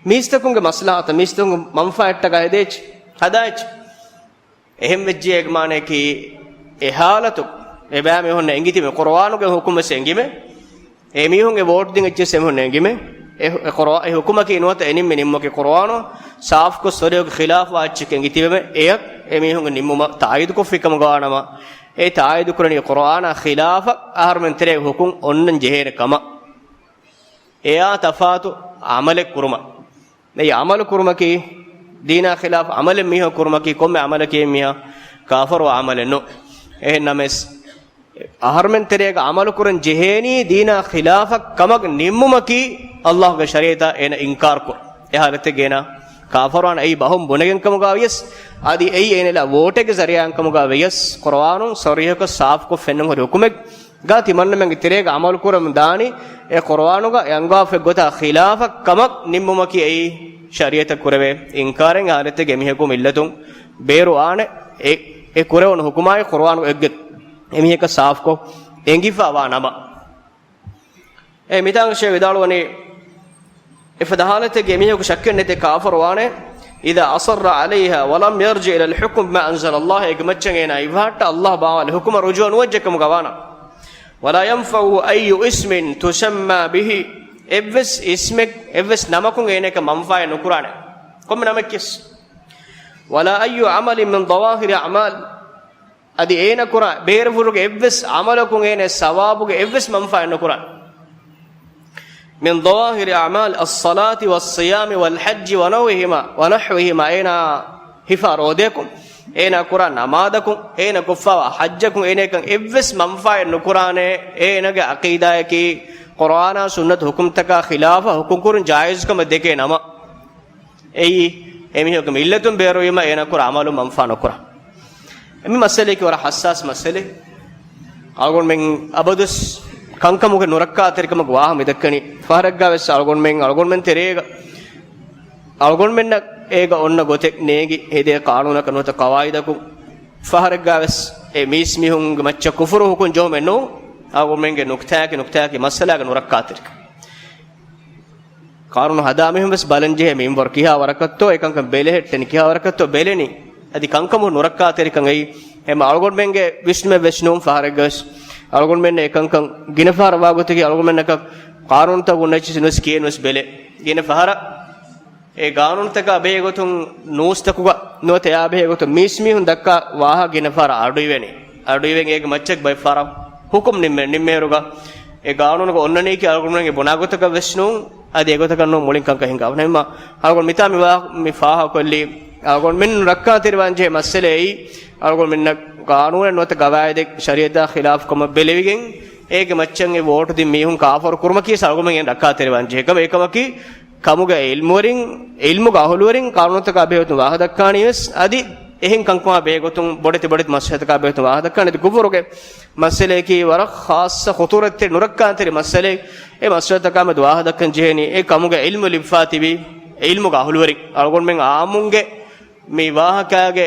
މީސްތަކުންގެ މަސްލަހަތަށް، މީސްތަކުންގެ މަންފާއަށްޓަކާ ހެދޭ އެއްޗެއް ހަދާ އެއްޗެއް. އެހެން ވެއްޖެ އޭގެ މާނަޔަކީ، އެ ހާލަތު އެބައިމީހުންނަށް އެނގިތިބެ، ޤުރުއާނުގެ ޙުކުމްވެސް އެނގިމެ، އެމީހުން އެ ވޯޓް ދިން އެއްޗެއް އެމީހުން އެނގިމެ، އެ، އެ ޤުރުއާ-، އެ ޙުކުމަކީ ނުވަތަ އެ ނިންމި ނިންމުމަކީ ޤުރުއާނު ސާފުކޮށް ޝަރީޢަތު ޚިލާފުވާ އެއްޗެއް އެނގިތިބެމެ، އެޔަށް އެމީހުންގެ ނިންމުމަށް ތާއީދުކޮށްފި ކަމުގަވާނަމަ، އެ ތާއީދު ކުރަނީ ޤުރުއާނާ ޚިލާފަށް އަހަރުމެން ތެރޭގެ ޙުކުމް އޮންނަން ޖެހޭނެ ކަމަށް. އެއާ ތަފާތު ޢަމަލެއް ކުރުމަށް. އެ ޢަމަލު ކުރުމަކީ، ދީނާ ޚިލާފު ޢަމަލެއް މީހަކު ކުރުމަކީ، ކޮންމެ ޢަމަލަކީ މީހާ ކާފަރު ޢަމަލެއް ނޫން. އެހެން ނަމަވެސް، އަހަރުމެން ތެރޭގަ ޢަމަލު ކުރަން ޖެހޭނީ ދީނާ ޚިލާފަށް ކަމަށް ނިންމުމަކީ، ﷲގެ ޝަރީޢަތާ އޭނަ އިންކާރު ކުރުން. އެ ޙާލަތެއްގަ އޭނަ ކާފަރު ވާނެ އެއީ ބަހުން ބުނެގެން ކަމުގަ ވިޔަސް، އަދި އެއީ އޭނަ ލާ ވޯޓެއްގެ ޒަރީޢާއިން ކަމުގަ ވިޔަސް، ޤުރުއާނުން ޞަރީޙަކޮށް ސާފުކޮށް ފެންނަން ހުރި ޙުކުމެއް. ގާ ތިމަންނަމެންގެ ތެރޭގަ ޢަމަލު ކުރަމުން ދާނީ، އެ ޤުރުއާނުގަ އެ އަންގާފަ ގޮތާ ޚިލާފަށް ކަމަށް ނިންމުމަކީ އެއީ ޝަރީޢަތަށް ކުރެވޭ އިންކާރެއް. އެ ޙާލަތެއްގަ އެމީހަކު މިއްލަތުން ބޭރު ވާނެ، އެ، އެ ކުރެވުނު ޙުކުމާއި ޤުރުއާނުގެ އެއްގެ އެމީހަކަށް ސާފުކޮށް އެނގިފަ ވާ ނަމަ. އެ މިތާނގަ ޝޭޚް ވިދާޅުވަނީ، އެފަދަ ޙާލަތެއްގެ އެމީހަކު ޝައްކެއް ނެތޭ ކާފަރު ވާނެ، إذا أصر عليها ولم يرجع إلى الحكم بما أنزل الله، އޭގެ މައްޗަށް އޭނާ އިވާހައްޓާ ﷲ ބާވާލި ޙުކުމަށް ރުޖޫޢަ ނުވެއްޖެ ކަމުގަ ވާނަމަ. ولا ينفعه أي اسم تسمى به، އެއްވެސް އިސްމެއް، އެއްވެސް ނަމަކުން އޭނައަކަށް މަންފާއެއް ނުކުރާނެ، ކޮންމެ ނަމެއްގެސް. ولا أي عمل من ظواهر أعمال، އަދި އޭނަ ކުރާ ބޭރުފުޅުގެ އެއްވެސް ޢަމަލަކުން އޭނަ ސަވާބުގެ އެއްވެސް މަންފާއެއް ނުކުރާނެ. من ظواهر أعمال الصلاة والصيام والحج ونحوهما، ونحوهما، އޭނާ ހިފާ ރޯދަޔަކުން، އޭނާ ކުރާ ނަމާދަކުން، އޭނަ ކޮށްފާވާ ޙައްޖަކުން އޭނައަކަށް އެއްވެސް މަންފާއެއް ނުކުރާނެ. އޭނަގެ ޢަޤީދާއަކީ ޤުރުއާނާ ސުންނަތު ޙުކުމްތަކާ ޚިލާފަށް ޙުކުމް ކުރުން ޖާއިޒުކަމަށް ދެކޭ ނަމަ، އެއީ އެމީހަކު މިއްލަތުން ބޭރުވީމަ އޭނަ ކުރާ ޢަމަލު މަންފާ ނުކުރާ. މި މައްސަލައަކީ ވަރަށް ޙައްސާސް މައްސަލައެއް. އަޅުގަނޑުމެން އަބަދުސް ކަންކަމުގެ ނުރައްކާތެރިކަމުގެ ވާހަ މިދައްކަނީ. ފަހަރެއްގާވެސް އަޅުގަނޑުމެން، އަޅުގަނޑުމެން ތެރޭގަ، އަޅުގަނޑުމެންނަށް އޭގަ އޮންނަ ގޮތެއް ނޭނގި ހެދޭ ޤާނޫނަކަށް ނުވަތަ ޤަވާޢިދަކުން ފަހަރެއްގާވެސް އެ މީސްމީހުންގެ މައްޗަށް ކުފުރު ޙުކުމް ޖެހުމެއް ނޫން. އަޅުގަނޑުމެންގެ ނުކްތާއަކީ، ނުކްތާއަކީ މައްސަލާގެ ނުރައްކާތެރިކަން. ޤާނޫނު ހަދާ މީހުން ވެސް ބަލަން ޖެހޭ މިންވަރު ކިހާ ވަރަކަށްތޯ އެކަންކަން ބެލެހެއްޓެނީ، ކިހާ ވަރަކަށްތޯ ބެލެނީ. އަދި ކަންކަމުގެ ނުރައްކާތެރިކަން އެއީ އެމަ އަޅުގަނޑުމެންގެ ވިސްނުމެއް ވެސް ނޫން. ފަހަރެއްގަވެސް އަޅުގަނޑުމެންނަށް އެކަންކަން ގިނަ ފަހަރަށް ވާގޮތަކީ އަޅުގަނޑުމެންނަކަށް ޤާނޫނުތައް އޮންނަ އެއްޗެއް ނުވެސް ކިޔެއް ނުވެސް ބެލެ. ގިނަ ފަހަރަށް އެ ޤާނޫނުތަކާ ބެހޭގޮތުން ނޫސްތަކުގަ ނުވަތަ އެއާ ބެހޭގޮތުން މީސްމީހުން ދައްކާ ވާހަކަ ގިނަ ފަހަރަށް އަޑުއިވެނީ. އަޑުއިވެން އޭގެ މައްޗަށް ބައެއް ފަހަރަށް ޙުކުމް ނިންމޭ، ނިންމޭއިރުގަ އެ ޤާނޫނުގަ އޮންނަނީކީ އަޅުގަނޑުމެންގެ ބުނާގޮތަކަށް ވެސް ނޫން. އަދި އެގޮތަކަށް ނޫން މުޅިން ކަންކަން ހިނގާފަ. އެހެންމަ އަޅުގަނޑު މިތާ މި ވާ-، މި ފާހަގަކޮށްލީ އަޅުގަނޑުމެން ރައްކާތެރިވާން ޖެހޭ މައްސަލައެއް. އަޅުގަނޑުމެންނަށް ޤާނޫނެއް ނުވަތަ ޤަވާޢިދެއް ޝަރީޢަތާ ޚިލާފު ކަމަށް ބެލެވިގެން އޭގެ މައްޗަށް އެ ވޯޓު ދިން މީހުން ކާފަރު ކުރުމަކީ އަޅުގަނޑުމެން ރައްކާތެރިވާން ޖެހޭ ކަމެއް. އެކަމަކީ ކަމުގެ ޢިލްމުވެރިން، ޢިލްމުގެ އަހުލުވެރިން ޤާނޫނުތަކާ ބެހޭގޮތުން ވާހަކަ ދައްކާނީ ވެސް، އަދި އެހެން ކަންކަމާ ބެހޭގޮތުން، ބޮޑެތި ބޮޑެތި މައްސަލަތަކާ ބެހޭގޮތުން ވާހަކަ ދައްކާނީ. އަދި ކުފުރުގެ މައްސަލައަކީ ވަރަށް ޚާއްޞަ ޚުޠޫރަތްތެރި ނުރައްކާތެރި މައްސަލައެއް. އެ މައްސަލަތަކާމެދު ވާހަކަ ދައްކަން ޖެހޭނީ، އެ ކަމުގެ ޢިލްމު ލިބިފާ ތިބި، ޢިލްމުގެ އަހުލުވެރިން. އަޅުގަނޑުމެން ޢާއްމުންގެ މި ވާހަކާގެ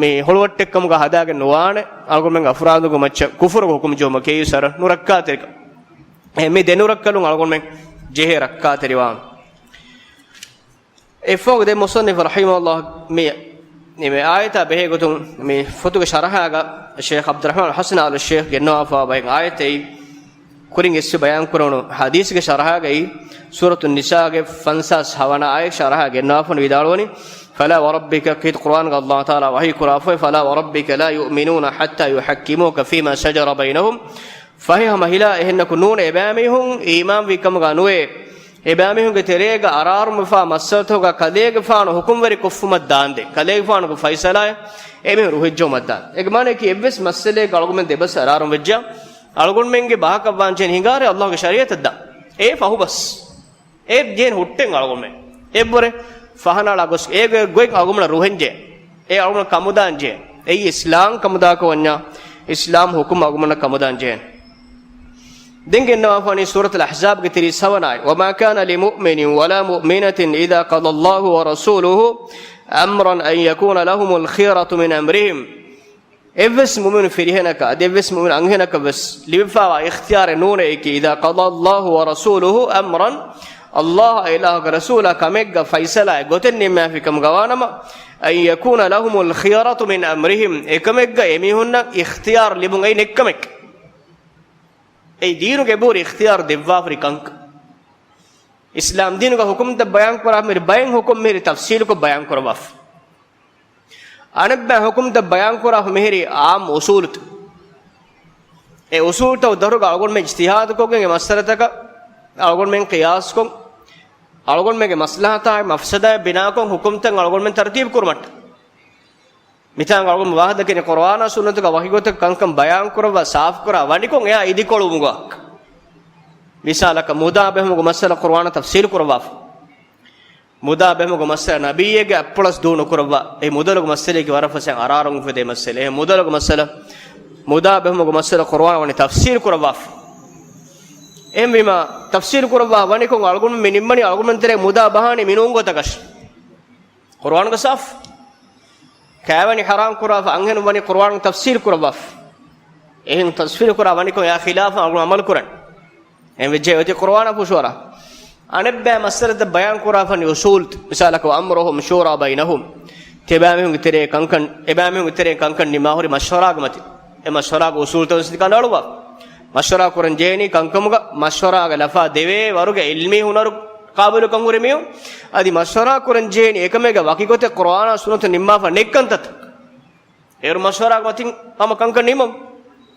މި ހޮޅުވައްޓެއްކަމުގަ ހަދާގެން ނުވާނެ، އަޅުގަނޑުމެން އަފްރާދުގެ މައްޗަށް ކުފުރުގެ ޙުކުމް ޖެހުމަކީ އެއީ ވަރަށް ނުރައްކާތެރިކަން. އެ މި ދެ ނުރައްކަލުން އަޅުގަނޑުމެން ޖެހޭ ރައްކާތެރިވާން. އެއްފަހުގެ ދެން މުޞައްނިފު ރަޙިމަހުﷲ މި، މި އާޔަތާ ބެހޭގޮތުން މި ފޮތުގެ ޝަރަޙާގަ ޝޭޚް ޢަބްދުއްރަޙްމާން ޙަސަން އާލު ޝޭޚް ގެންނަވާފަ ބައެއް އާޔަތެއް ކުރިން އިސްވެ ބަޔާންކުރެވުނު ޙަދީޘްގެ ޝަރަޙާގައި ސޫރަތު ނިސާގެ ފަންސާސް ހަވަނަ އާޔަތް ޝަރަޙާ ގެންނަވާފަ ވިދާޅުވަނީ، فلا وربك، ކީރިތި ޤުރުއާންގަ ﷲ ތަޢާލާ ވަޙީ ކުރާފައި، فلا وربك لا يؤمنون حتى يحكموك فيما شجر بينهم، ފަހެ ހަމަ ހިލާ އެހެންނަކު ނޫނޭ އެބައިމީހުން އީމާންވީ ކަމުގަ ނުވޭ، އެބައިމީހުންގެ ތެރޭގަ އަރާރުމުވެފާ މައްސަލަތަކުގަ ކަލޭގެފާނު ޙުކުމްވެރި ކޮށްފުމަށް ދާންދެން، ކަލޭގެފާނުގެ ފައިސަލާއެއް އެމީހުން ރުހިއްޖެވުމަށް ދާން. އޭގެ މާނަޔަކީ އެއްވެސް މައްސަލައެއްގަ އަޅުގަނޑުމެން ދެބަސް އަރާރުން ވެއްޖެއްޔާ، އަޅުގަނޑުމެންގެ ބަހަކަށްވާން ޖެހެނީ ހިނގާރޭ ﷲގެ ޝަރީޢަތަށް ދާން. އެ ފަހުބަސް. އެ ޖެހެން ހުއްޓެން އަޅުގަނޑުމެން. އެއްވުރެ ފަހަނަޅާ ގޮސް އޭގެ ގޮތް އަޅުގަނޑުމެންނަށް ރުހެންޖެ. އެ އަޅުގަނޑު ކަމުދާން ޖެހެން. އެއީ އިސްލާމް ކަމުދާކަށް ވަންޏާ، އިސްލާމް ޙުކުމް އަޅުގަނޑުމެންނަށް ކަމުދާން ޖެހެން. ދެން ގެންނަވާފަނީ ސޫރަތުލް އަޙްޒާބްގެ ތިރީސް ހަވަނަ އާޔަތް، وما كان لمؤمن ولا مؤمنة إذا قضى الله ورسوله أمرا أن يكون لهم الخيرة من أمرهم. އެއްވެސް މުއުމިނު ފިރިހެނަކަށް، އަދި އެއްވެސް މުއުމިނު އަންހެނަކަށް ވެސް ލިބިފާވާ އިޚްތިޔާރެއް ނޫނޭ، އެކި، إذا قضى الله ورسوله أمرا، ﷲ އާ އެ ރަސޫލާ ކަމެއްގަ ފައިސަލާއެއް ގޮތެއް ނިންމާފި ކަމުގަ ވާނަމަ، أن يكون لهم الخيرة من أمرهم، އެކަމެއްގަ އެމީހުންނަށް އިޚްތިޔާރު ލިބުން އެއީ ނެތްކަމެއް. އެއީ ދީނުގެ އެބަހުރި އިޚްތިޔާރު ދެއްވާފަރި ކަންކަން. އިސްލާމް ދީނުގަ ހުކުމްތައް ބަޔާންކުރާ މިހިރި ބައެއް ހުކުމް މިހިރި ތަފްސީލުކޮށް ބަޔާންކުރައްވާފަ. އަނެއްބައި ހުކުމްތައް ބަޔާންކުރާފަ މިހިރީ އާއްމު އުސޫލުތައް. އެ އުސޫލުތައް ދަށުގަ އަޅުގަނޑުމެން އިޖްތިހާދުކޮށްގެން އެ މައްސަލަތަކަށް އަޅުގަނޑުމެން ޤިޔާސްކޮށް، އަޅުގަނޑުމެންގެ މަސްލަހަތާއި މަފްސަދާއެއް ބިނާކޮށް ހުކުމްތައް އަޅުގަނޑުމެން ތަރުތީބު ކުރުމަށްޓަކައި. މިތާނގަ އަޅުގަނޑު ވާހަކަ ދެކެނީ ޤުރުއާނާ ސުންނަތުގަ ވަޙީގޮތަށް ކަންކަން ބަޔާންކުރައްވާ، ސާފުކުރާ ވަނިކޮށް އެއާ އިދިކޮޅުވުމުގަ. މިސާލަކަށް މުދާ ބެހުމުގެ މައްސަލަ ޤުރުއާނަށް ތަފްސީލު ކުރައްވާފަ. މުދާ ބެހުމުގެ މައްސަލަ ނަބިއްޔެއްގެ އަތްޕުޅަސް ދޫ ނުކުރައްވާ، އެ މުދަލުގެ މައްސަލައިގެ ވަރަށް ފަސޭހަ އަރާރުން އުފެދޭ މައްސަލަ. އެ މުދަލުގެ މައްސަލަ، މުދާ ބެހުމުގެ މައްސަލަ ޤުރުއާނަށް ވަނީ ތަފްސީލު ކުރައްވާފަ. އެހެންވީމަ، ތަފްސީލު ކުރައްވާ ވަނިކޮށް އަޅުގަނޑު މި ނިންމަނީ އަޅުގަނޑު ތެރޭ މުދާ ބަހާނީ މިނޫން ގޮތަކަށް. ޤުރުއާނުގަ ސާފު. ކާވެނި ޙަރާމް ކުރާފަ އަންހެނުން ވަނީ ޤުރުއާނު ތަފްސީލް ކުރައްވާފަ. އެހެން ތަފްސީލް ކުރާ ވަނިކޮށް އެއާ ޚިލާފަށް އަޅުގަނޑު ޢަމަލު ކުރަން. އެހެން ވެއްޖެ އޮތީ ޤުރުއާނާ ފުށުއަރާ. އަނެއްބައި މައްސަލަތައް ބަޔާން ކުރާފަ ވަނީ އުޞޫލު، މިސާލަކަށް، وأمرهم شورى بينهم. ތިޔަބައިމީހުންގެ ތެރޭ ކަންކަން، އެބައިމީހުންގެ ތެރޭ ކަންކަން ނިމާ ހުރި މަޝްވަރާގެ މަތިން. އެ މަޝްވަރާގެ އުޞޫލުތައް ވެސް ކަނޑައަޅުއްވާ. މަޝްވަރާ ކުރަން ޖެހެނީ ކަންކަމުގަ މަޝްވަރާގެ ލަފާ ދެވޭ ވަރުގެ ޢިލްމީ ހުނަރު ޤާބިލުކަން ހުރި މީހުން. އަދި މަޝްވަރާ ކުރަން ޖެހެނީ އެކަމެއްގެ ވަކި ގޮތެއް ޤުރުއާނާ ސުންނަތުން ނިންމާފަ ނެތް ކަންތައްތައް. އޭރު މަޝްވަރާގެ މަތިން ހަމަ ކަންކަން ނިމުން.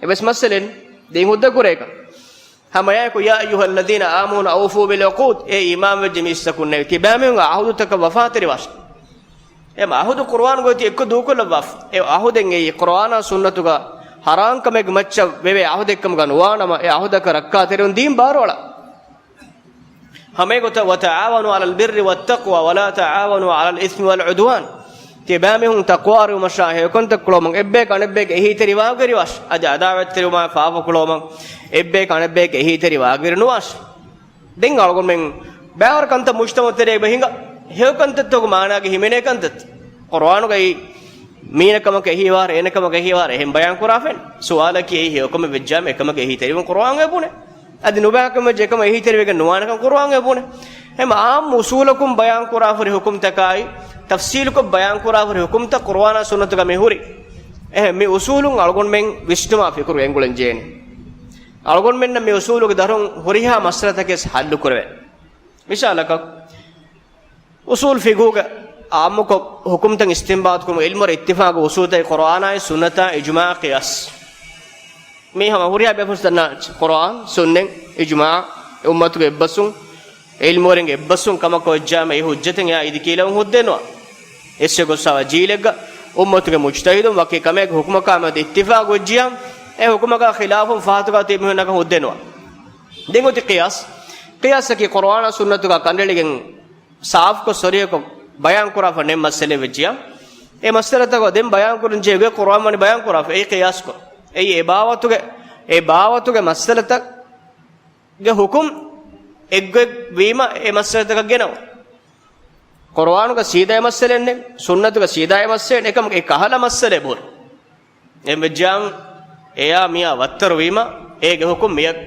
އެވެސް މައްސަލައެއް ދެން ހުއްދަ ކުރޭކަށް. ހަމައެއާއެކު، يا أيها الذين آمنوا أوفوا بالعقود، އޭ އީމާންވެއްޖެ މީސްތަކުންނޭވެ! ތިބާމީހުންގެ ޢަހުދުތަކަށް ވަފާތެރިވާށި. އެމަ ޢަހުދު ޤުރުއާންގައި އޮތީ އެއްކޮށް ދޫކޮށްލައްވާފަ. އެ ޢަހުދެއް އެއީ ޤުރުއާނާ ސުންނަތުގަ ޙަރާންކަމެއްގެ މައްޗަށް ވެވޭ ޢަހުދެއްކަމުގަ ނުވާނަމަ، އެ ޢަހުދަކަށް ރައްކާތެރިވުން ދީން ބާރުއަޅާ. ހަމައެގޮތަށް، وتعاونوا على البر والتقوى ولا تعاونوا على الإثم والعدوان. ތިބާމީހުން ތަޤްވާވެރިވުމަށާ ހެޔޮކަންތައް ކުޅަވުމަށް އެއްބަޔަކަށް އަނެއްބަޔަކަށް އެހީތެރިވާގެންވާށި. އަދި ޢަދާވަތްތެރިވުމާ ފާފަ ކުޅަވުމަށް އެއްބަޔަކަށް އަނެއްބަޔަކަށް އެހީތެރިވާގެންވާށި. ދެން އަޅުގަނޑުމެން ބައިވަރު ކަންތައް މުޖްތަމަޢު ތެރޭގަ ހިނގާ، ހެޔޮކަންތައްތަކުގެ މާނާގައި ހިމެނޭ ކަންތައް. ޤުރުއާނުގައި މީނަކަމަކަށް އެހީވާރެ، އޭނަކަމަކަށް އެހީވާރެ، އެހެން ބަޔާން ކުރާފައިން. ސުވާލަކީ އެއީ ހެޔޮކަމެއް ވެއްޖާމަ އެކަމަކަށް އެހީތެރިވުން ޤުރުއާންގައި ބުނޭ. އަދި ނުބައިކަމެއް ވެއްޖެ އެކަމަށް އެހީތެރިވެގެން ނުވާނެކަން ޤުރުއާންގައި ބުނޭ. އެހެން ޢާއްމު އުޞޫލަކުން ބަޔާން ކުރާފަހުރި ޙުކުމްތަކާއި، ތަފްޞީލުކޮށް ބަޔާން ކުރާފަހުރި ޙުކުމްތައް ޤުރުއާނާ ސުންނަތުގަ މި ހުރި. އެހެން މި އުޞޫލުން އަޅުގަނޑުމެން ވިސްނުމާ ފިކުރު ގެންގުޅެން ޖެހޭނެ. އަޅުގަނޑުމެންނަށް މި އުޞޫލުގެ ދަށުން ހުރިހާ މައްސަލަތަކެސް ޙައްލު ކުރެވޭ. މިސާލަކަށް، އުޞޫލު ފިޤުހުގެ ޢާއްމުކޮށް ޙުކުމްތައް އިސްތިންބާޠުކުރުމުގެ ޢިލްމުވެރި އިއްތިފާޤު އުޞޫލުތައް ޤުރުއާނާއި ސުންނަތާ އިޖުމާޢާ ޤިޔާސް. މީ ހަމަ ހުރިހާ ބޭފުޅުން ދަންނަވާ ކުރުއާން، ސުންނަތް، އިޖުމާޢާ، އުއްމަތުގެ އެއްބަސްވުން، ޢިލްމުވެރިންގެ އެއްބަސްވުން ކަމަކަށް ވެއްޖާމަ އެ ޙުއްޖަތެއް އެއާ އިދި ކީލަވުން ހުއްދައެއް ނުވާ. އެއްސެ ގޮއްސާވާ ޖީލެއްގަ އުއްމަތުގެ މުޖްތަހިދުން ވަކި ކަމެއްގެ ޙުކުމަކާ މެދު އިއްތިފާޤު ވެއްޖިޔާ، އެ ޙުކުމަކާ ޚިލާފުން ފަހަތުގަ ތިބި މީހުންނަކަށް ހުއްދައެއް ނުވާ. ދެން އޮތީ ޤިޔާސް. ޤިޔާސަކީ ޤުރުއާނާ ސުންނަތުގަ ކަނޑައެޅިގެން ސާފުކޮށް ސޮރީޙަކޮށް ބަޔާންކުރާފަ ނެތް މައްސަލައެއް ވެއްޖިޔާ، އެ މައްސަލަތަކަށް ދެން ބަޔާންކުރަން ޖެހޭ ގޮތް ޤުރުއާން ވަނީ ބަޔާންކުރާފަ. އެއީ ޤިޔާސްކޮށް. އެއީ އެ ބާވަތުގެ، އެ ބާވަތުގެ މައްސަލަތައްގެ ޙުކުމް އެއްގޮތް ވީމަ އެ މައްސަލަތަކަށް ގެނައުން. ޤުރުއާނުގަ ސީދާ އެ މައްސަލައެއް ނެތް، ސުންނަތުގަ ސީދާ އެ މައްސަލައެއް ނެތް، އެކަމަކު އެ ކަހަލަ މައްސަލައެއް ބުނު. އެހެން ވެއްޖާމަ އެޔާ މިޔާ ވައްތަރު ވީމަ، އޭގެ ޙުކުމް މިޔަށް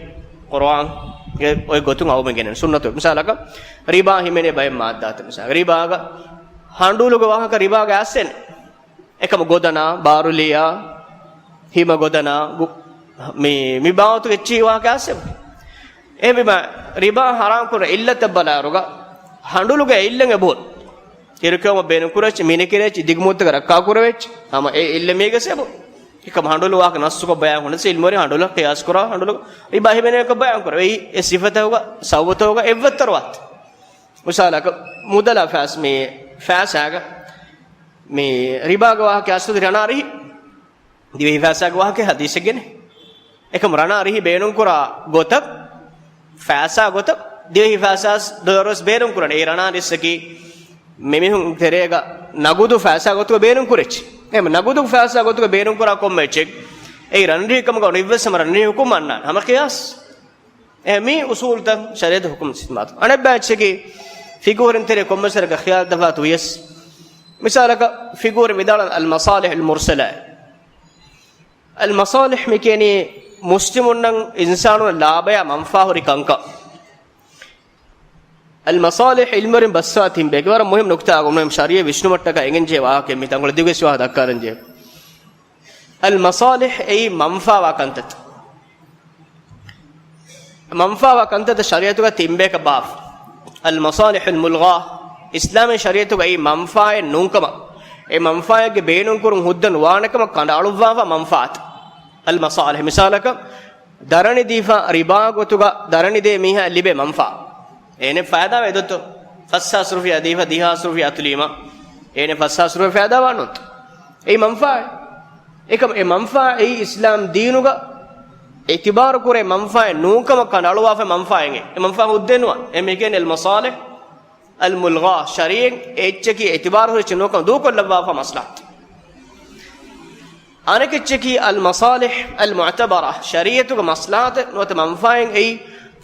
ޤުރުއާންގެ އޮތް ގޮތުން އައުމެއް ގެނެން. ސުންނަތު މިސާލަކަށް، ރިބާ ހިމެނޭ ބައެއް މާއްދާތައް. މިސާލަކަށް، ރިބާގަ ހަނޑުލުގެ ވާހަކަ ރިބާގަ އައްސެން. އެކަމަ ގޮދަނާ، ބާރުލީއާ، ހިމަ ގޮދަނާ، ގު-، މި، މި ބާވަތުގެ އެއްޗިހި ވާހަކަ އައްސެން. އެހެންވީމަ، ރިބާ ޙަރާމް ކުރުމުގެ ޢިއްލަތަށް ބަލާއިރުގަ، ހަނޑުލުގެ ޢިއްލަތް އެބަހުރި. އިރުކެއުމަށް ބޭނުން ކުރެވިއްޖެ، މިނިކިރެވިއްޖެ، ދިގު މުއްދަތަކަށް ރައްކާ ކުރެވިއްޖެ. ހަމަ އެ ޢިއްލަތް މީގެ ސަބަބުން. އެކަމަ ހަނޑުލު ވާހަކަ ނައްސުކޮށް ބަޔާން ހުންނަސް ޢިލްމުވެރި ހަނޑުލަށް ޤިޔާސް ކުރާ ހަނޑުލު ރިބާ ހިމެނޭކަށް ބަޔާން ކުރެވޭ. އެ ސިފަތަކުގަ ސަބަބުތަކުގަ އެއްވައްތަރު ވާތީ. މިސާލަކަށް މުދަލާ ފައިސާ މި ފައިސާގަ މި ރިބާގެ ވާހަކަ އަސްލު ރަނާ ރިހި. ދިވެހި ފައިސާގެ ވާހަކަ ޙަދީޘެއް ގެނެ. އެކަމަ ރަނާ ރިހި ބޭނުންކުރާ ގޮތަށް، ފައިސާ ގޮތަށް، ދިވެހި ފައިސާ ޑޮލަރު ވެސް ބޭނުން ކުރަނީ. އެ ރަނާ ރިހަކީ މި މީހުން ތެރޭގަ ނަގުދު ފައިސާ ގޮތުގަ ބޭނުން ކުރެއްޗި. އެހެން ނަގުދު ފައިސާ ގޮތުގަ ބޭނުން ކުރާ ކޮންމެ އެއްޗެއް އެއީ ރަންރިހި ކަމުގަ ނުއިއްވެސް ހަމަ ރަންރިހި ހުކުމް އަންނާނެ. ހަމަ ޤިޔާސް. އެ މި އުޞޫލުތައް ޝަރީޢަތު ހުކުމް ސިފަތު. އަނެއްބައި އެއްޗަކީ ފިޤުހުވެރިން ތެރޭ ކޮންމެސް ވަރަކަށް ޚިޔާލު ތަފާތު ވިޔަސް، މިސާލަކަށް ފިޤުހުވެރިން ވިދާޅުވަނީ އަލްމަޞާލިޙުލް މުރްސަލާ. އަލްމަޞާލިޙް މި ކިޔަނީ މުސްލިމުންނަށް އިންސާނުން ލާބަޔާ މަންފާހުރި ކަންކަން. އަލް މަޞާލިޙް ޢިލްމުވެރިން ބައްސަވާ ތިން ބައެއް. ވަރަށް މުހިންމު ނުކުތާ އަޅުގަނޑުމެން ޝަރީޢަތް ވިސްނުމަށްޓަކާ އެނގެންޖެހޭ ވާހަކައެއް މި ތަންކޮޅެއް ދިގުވެސް ވާހަކަ ދައްކާލަންޖެހޭ. އަލް މަޞާލިޙް އެއީ މަންފާވާ ކަންތައް. މަންފާވާ ކަންތައްތައް ޝަރީޢަތުގަ ތިން ބަޔަކަށް ބާފަ. އަލް މަޞާލިޙުލް މުލްޣާ، އިސްލާމީ ޝަރީޢަތުގައި މަންފާއެއް ނޫންކަމަށް، އެ މަންފާއެއްގެ ބޭނުންކުރުން ހުއްދަ ނުވާނެކަމަށް ކަނޑައަޅުއްވާފަ މަންފާއަތް. އަލް މަޞާލިޙް، މިސާލަކަށް، ދަރަނި ދީފަ ރިބާ ގޮތުގަ ދަރަނި ދޭ މީހާ ލިބޭ މަންފާ. އޭނެ ފައިދާ ވޭ ދޯ؟ ފަސްހާސް ރުފިޔާ ދީފަ ދިހާސް ރުފިޔާ އަތުލީމަ، އޭނެ ފަސްހާސް ރުފިޔާ ފައިދާ ވާނުންތަ؟ އެއީ މަންފާއެއް. އެކަމް އެ މަންފާ އެއީ އިސްލާމް ދީނުގަ އިތިބާރު ކުރޭ މަންފާއެއް ނޫންކަމަށް ކަނޑައަޅުވާފަ މަންފާއެއް. އެ މަންފާ ހުއްދައެއް ނުވާ. އެ މީގެން އަލް މަޞާލިޙް އަލް މުލްޣާ، ޝަރީޢަތް އެއްޗަކީ އިތިބާރު ހުރި ނޫންކަމަށް ދޫކޮށްލައްވާފަ މަސްލަހަތު. އަނެކެއްޗަކީ އަލް މަޞާލިޙް އަލް މުޢުތަބަރާ، ޝަރީޢަތުގެ މަސްލަހަތެއް ނުވަތަ މަންފާއެއް އެއީ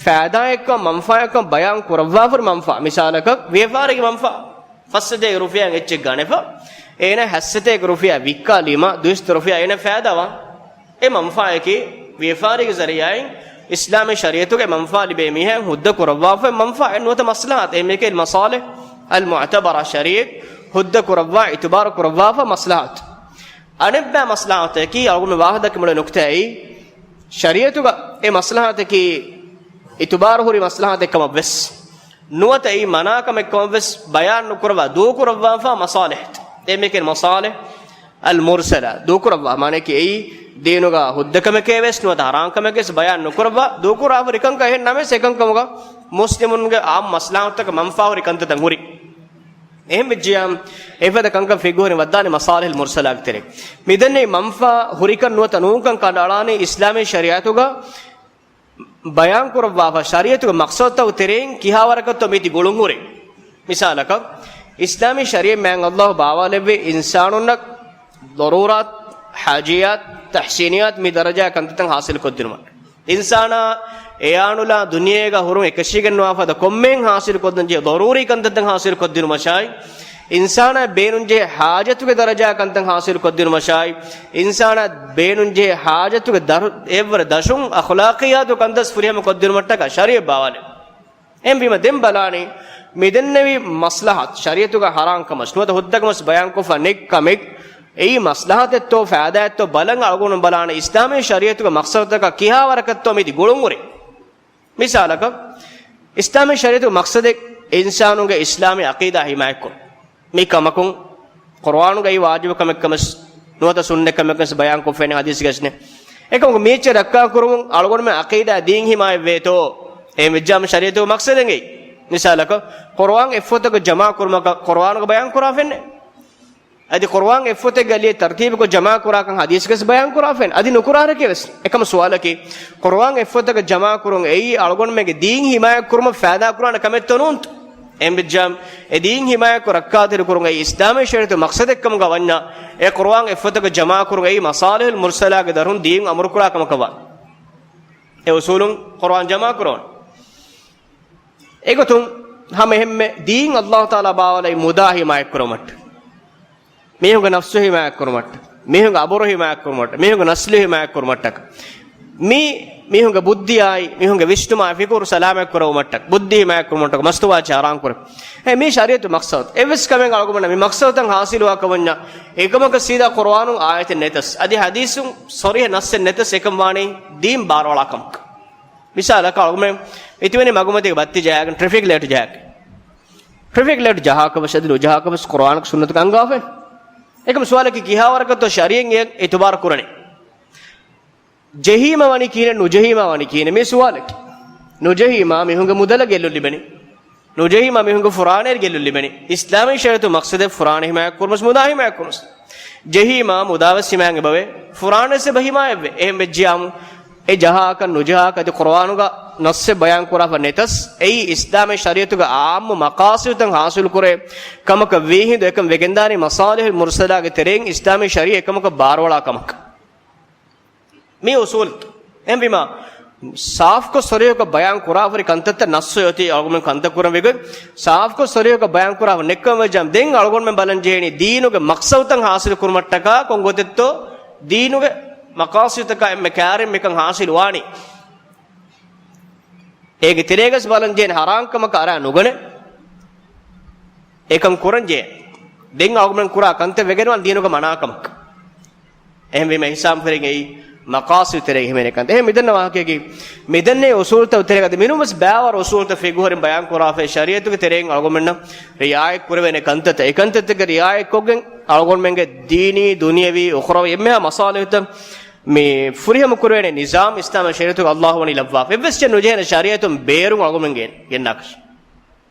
ފައިދާއެއްކަން މަންފާއެއްކަން ބަޔާން ކުރައްވާފަ ހުރި މަންފާ. މިސާލަކަށް ވިޔަފާރިގެ މަންފާ. ފައްސަތޭކަ ރުފިޔާއިން އެއްޗެއް ގަނެފަ، އޭނަ ހައްސަތޭކަ ރުފިޔާ ވިއްކާލީމަ، ދުއިސައްތަ ރުފިޔާ އޭނަ ފައިދާވާ. އެ މަންފާއަކީ ވިޔަފާރީގެ ޒަރީޢާއިން އިސްލާމީ ޝަރީޢަތުގެ މަންފާ ލިބޭ މީހާ ހުއްދަ ކުރައްވާފަ މަންފާއެއް ނުވަތަ މަސްލަހަތެއް. އެ މީގެ އަލް މަޞާލިޙް އަލް މުޢުތަބަރާ، ޝަރީޢަތް ހުއްދަ ކުރައްވާ އިތުބާރު ކުރައްވާފަ މަސްލަހަތު. އަނެއްބައި މަސްލަހަތަކީ އަޅުގަނޑު ވާހަކަ ދައްކަން މި ނުކުތާއީ، ޝަރީޢަތުގަ އެ މަސްލަހަތަކީ އިތުބާރު ހުރި މަސްލަހަތެއް ކަމަށް ވެސް ނުވަތަ އެއީ މަނާކަމެއް ކަމަށް ވެސް ބަޔާން ނުކުރައްވާ ދޫކުރައްވާފަ މަޞާލިޙް. އެ މީގެ މަޞާލިޙް އަލް މުރްސަލާ ދޫކުރައްވާ، މާނައަކީ އެއީ ދީނުގަ ހުއްދަކަމެކޭ ވެސް ނުވަތަ ހަރާންކަމެކޭ ވެސް ބަޔާން ނުކުރައްވާ ދޫކުރާފަ ހުރި ކަންކަން. އެހެން ނަމަވެސް އެކަންކަމުގަ މުސްލިމުންގެ އާއްމު މަސްލަހަތަކަށް މަންފާ ހުރި ކަންތައްތައް ހުރި. އެހެން ވެއްޖިޔާ އެފަދަ ކަންކަން ފިޤުހުވެރިން ވައްދާނެ މަޞާލިޙުލް މުރްސަލާގެ ތެރެއިން. މިދެންނެވި މަންފާ ހުރިކަން ނުވަތަ ނޫންކަން ކަނޑައަޅާނީ އިސްލާމީ ޝަރީޢަތުގަ ބަޔާން ކުރައްވާފަ ޝަރީޢަތުގެ މަޤްޞަދުތަކުގެ ތެރެއިން ކިހާވަރަކަށްތޯ މީތި ގުޅުންހުރި. މިސާލަކަށް، އިސްލާމީ ޝަރީޢަތް މާތް ﷲ ބާވާލެއްވި އިންސާނުންނަށް ޟަރޫރާތް، ޙާޖިޔާތް، ތަޙްސީނިޔާތް މި ދަރަޖައިގެ ކަންތައްތައް ޙާޞިލު ކޮށްދިނުމަށް. އިންސާނާ އެއާނުލާ ދުނިޔޭގަ ހުރުން އެކަށީގެންނުވާ ފަދަ ކޮންމެހެން ޙާޞިލު ކޮށްދޭންޖެހޭ ޟަރޫރީ ކަންތައްތައް ޙާޞިލު ކޮށްދިނުމަށާއި، އިންސާނާ ބޭނުންޖެހޭ ޙާޖަތުގެ ދަރަޖައިގެ ކަންތައް ޙާޞިލު ކޮށްދިނުމަށާއި، އިންސާނާ ބޭނުންޖެހޭ ޙާޖަތުގެ ދަރު-، އެއްވަރު ދަށުން އަޚްލާޤިއްޔާތު ކަންތައް ފުރިހަމަ ކޮށްދިނުމަށްޓަކާ ޝަރީޢަތް ބާވާލެއް. އެހެންވީމަ ދެން ބަލާނީ، މިދެންނެވި މަޞްލަޙަތު ޝަރީޢަތުގަ ޙަރާންކަމަށް ނުވަތަ ހުއްދަކަމަށް ބަޔާންކޮށްފަ ނެތް ކަމެއް، އެއީ މަޞްލަޙަތެއްތޯ ފައިދާއެއްތޯ ބަލަން އަޅުގަނޑު ބަލާނެ އިސްލާމީ ޝަރީޢަތުގެ މަޤްޞަދުތަކަށް ކިހާވަރަކަށްތޯ މީތި ގުޅުންހުރި. މިސާލަކަށް، އިސްލާމީ ޝަރީޢަތުގެ މަޤްޞަދެއް އިންސާނުންގެ އިސްލާމީ ޢަޤީދާ ޙިމާޔަތްކުރުން. މި ކަމަކުން ޤުރުއާނުގައި ވާޖިބު ކަމެއްކަމަސް ނުވަތަ ސުންނަތް ކަމެއްކަމަސް ބަޔާންކޮށްފައިން ޙަދީޘްގައިސްނެ. އެކަމަކު މީއްޗެއް ރައްކާކުރުމުން އަޅުގަނޑުމެން ޢަޤީދާ ދީން ޙިމާޔަތްވޭތޯ؟ އެހެން ވެއްޖާމަ ޝަރީޢަތުގެ މަޤްޞަދެއް އެއީ. މިސާލަކަށް، ޤުރުއާން އެއްފޮތަކަށް ޖަމާކުރުމަކަށް ޤުރުއާނުގަ ބަޔާންކުރާފައެއްނެ. އަދި ޤުރުއާން އެއްފޮތެއްގަ ލިޔެ ތަރުތީބުކޮށް ޖަމާކުރާކަން ޙަދީޘްގައިސް ބަޔާންކުރާފައެއް. އަދި ނުކުރާރެކޭ ވެސް. އެކަމަ ސުވާލަކީ، ޤުރުއާން އެއްފޮތަކަށް ޖަމާކުރުން އެއީ އަޅުގަނޑުމެންގެ ދީން ޙިމާޔަތްކުރުމަށް ފައިދާކުރާނެ ކަމެއްތޯ ނޫންތޯ؟ އެހެންވެއްޖާމަ، އެ ދީން ޙިމާޔަތްކޮށް ރައްކާތެރިކުރުން އެއީ އިސްލާމީ ޝަރީޢަތުގެ މަޤްޞަދެއްކަމުގަ ވަންޏާ، އެ ޤުރުއާން އެއްފޮތަކަށް ޖަމާކުރުން އެއީ މަޞާލިޙުލް މުރްސަލާގެ ދަށުން ދީން އަމުރުކުރާ ކަމަކަށްވާނެ. އެ އުޞޫލުން ޤުރުއާން ޖަމާކުރަން. އެގޮތުން ހަމަ އެހެންމެ ދީން ﷲ ތަޢާލާ ބާވާލައި މުދާ ޙިމާޔަތްކުރުމަށްޓަކާ، މީހުންގެ ނަފްސު ޙިމާޔަތްކުރުމަށްޓަކާ، މީހުންގެ އަބުރު ޙިމާޔަތްކުރުމަށްޓަކާ، މީހުންގެ ނަސްލު ޙިމާޔަތްކުރުމަށްޓަކާ، މީ މީހުންގެ ބުއްދިއާއި، މީހުންގެ ވިސްނުމާއި ފިކުރު ސަލާމަތްކުރެވުމަށްޓަކާ، ބުއްދި ޙިމާޔަތްކުރުމަށްޓަކާ، މަސްތުވާ ޗާރާން ކުރެ. އެ މީ ޝަރީޢަތު މަޤްޞަދު. އެއްވެސް ކަމެއް އަޅުގަނޑަށް މި މަޤްޞަދުތައް ޙާޞިލުވާކަށް ވަންޏާ، އެކަމަކަށް ސީދާ ޤުރުއާނުން އާޔަތެއް ނެތަސް، އަދި ޙަދީޘުން ޞަރީޙަ ނައްޞެއް ނެތަސް، އެކަން ވާނީ ދީން ބާރުއަޅާ ކަމަކަށް. މިސާލަކަށް އަޅުގަނޑުމެން މިތިބެނީ މަގުމަތީގަ ބައްތި ޖަހާގެން، ޓްރެފިކް ލައިޓް ޖަހާގެން. ޓްރެފިކް ލައިޓް ޖަހާކަށް ވެސް އަދި ނުޖަހާކަށް ވެސް ޤުރުއާނަކަށް ސުންނަތަކަށް އަންގާފައެއް. އެކަމަ ސުވާލަކީ ކިހާވަރަކަށްތޯ ޝަރީޢަތް އެ އިތުބާރު ކުރަނީ؟ ޖެހީމަ ވަނީ ކިހިނެއް، ނުޖެހީމަ ވަނީ ކިހިނެއް؟ މީ ސުވާލަކީ. ނުޖެހީމަ މީހުންގެ މުދަލަށް ގެއްލުން ލިބެނީ. ނުޖެހީމަ މީހުންގެ ފުރާނައިރު ގެއްލުން ލިބެނީ. އިސްލާމީ ޝަރީޢަތު މަޤްޞަދެއް ފުރާނަ ޙިމާޔަތް ކުރުމަސް މުދާ ޙިމާޔަތް ކުރުމަސް. ޖެހީމަ މުދާވެސް ޙިމާޔަތް އެބަވޭ. ފުރާނަވެސް އެބަ ޙިމާޔަތްވޭ. އެހެން ވެއްޖިޔާމު، އެ ޖަހާކަށް ނުޖަހާކަށް އަދި ޤުރުއާނުގަ ނައްޞެއް ބަޔާން ކުރާފަ ނެތަސް، އެއީ އިސްލާމީ ޝަރީޢަތުގެ ޢާއްމު މަޤާޞިދުތައް ޙާޞިލު ކުރޭ ކަމަކަށް ވީހިނދު އެކަން ވެގެންދާނީ މަޞާލިޙުލް މުރްސަލާގެ ތެރެއިން އިސްލާމީ ޝަރީޢަތް އެކަމަކަށް ބާރުއަޅާ ކަމަކަށް. މީ އުޞޫލު. އެހެންވީމަ، ސާފުކޮށް ޞަރީޙުކޮށް ބަޔާން ކުރާފަ ހުރި ކަންތައްތައް ނައްޞު އޮތީ އަޅުގަނޑުމެން ކަންތައް ކުރަން ވެގޮތް، ސާފުކޮށް ޞަރީޙުކޮށް ބަޔާން ކުރާފަ ނެތްކަމަށް ވެއްޖާމަ، ދެން އަޅުގަނޑުމެން ބަލަން ޖެހޭނީ ދީނުގެ މަޤްޞަދުތައް ޙާޞިލު ކުރުމަށްޓަކާ ކޮން ގޮތެއްތޯ، ދީނުގެ މަޤާޞިދުތަކާ އެންމެ ކައިރިން މިކަން ޙާޞިލު ވާނީ. އޭގެ ތެރޭގަސް ބަލަން ޖެހޭނެ ހަރާންކަމަކަށް އަރާ ނުގަނެ. އެކަން ކުރަން ޖެހޭ. ދެން އަޅުގަނޑުމެން ކުރާ ކަންތައް ވެގެންވާން ދީނުގަ މަނާކަމަކަށް. އެހެންވީމަ އިހްސާން ފެރިގެން އެއީ މަޤާޞިދު ތެރޭގަ ހިމެނޭ ކަންތައް. އެހެން މިދަންނަ ވާހަކައަކީ، މިދަންނަ އުސޫލުތައް ތެރޭގަ އަދި މިނޫންވެސް ބައިވަރު އުސޫލުތައް ފިޤުހުވެރިން ބަޔާން ކުރާފައި ޝަރީޢަތުގެ ތެރެއިން އަޅުގަނޑުމެންނަށް ރިޢާޔަތް ކުރެވޭނެ ކަންތައްތައް. އެ ކަންތައްތަކަށް ރިޢާޔަތްކޮށްގެން އަޅުގަނޑުމެންގެ ދީނީ، ދުނިޔަވީ، އުޚްރަވީ އެންމެހާ މަޞާލިޙުތައް މި ފުރިހަމަ ކުރެވޭނެ ނިޒާމް އިސްލާމީ ޝަރީޢަތުގަ ﷲ ވަނީ ލައްވާފަ. އެއްވެސް ޗެއް ނުޖެހޭނެ ޝަރީޢަތުން ބޭރުން އަޅުގަނޑުމެން ގެން-، ގެންނާކަށް.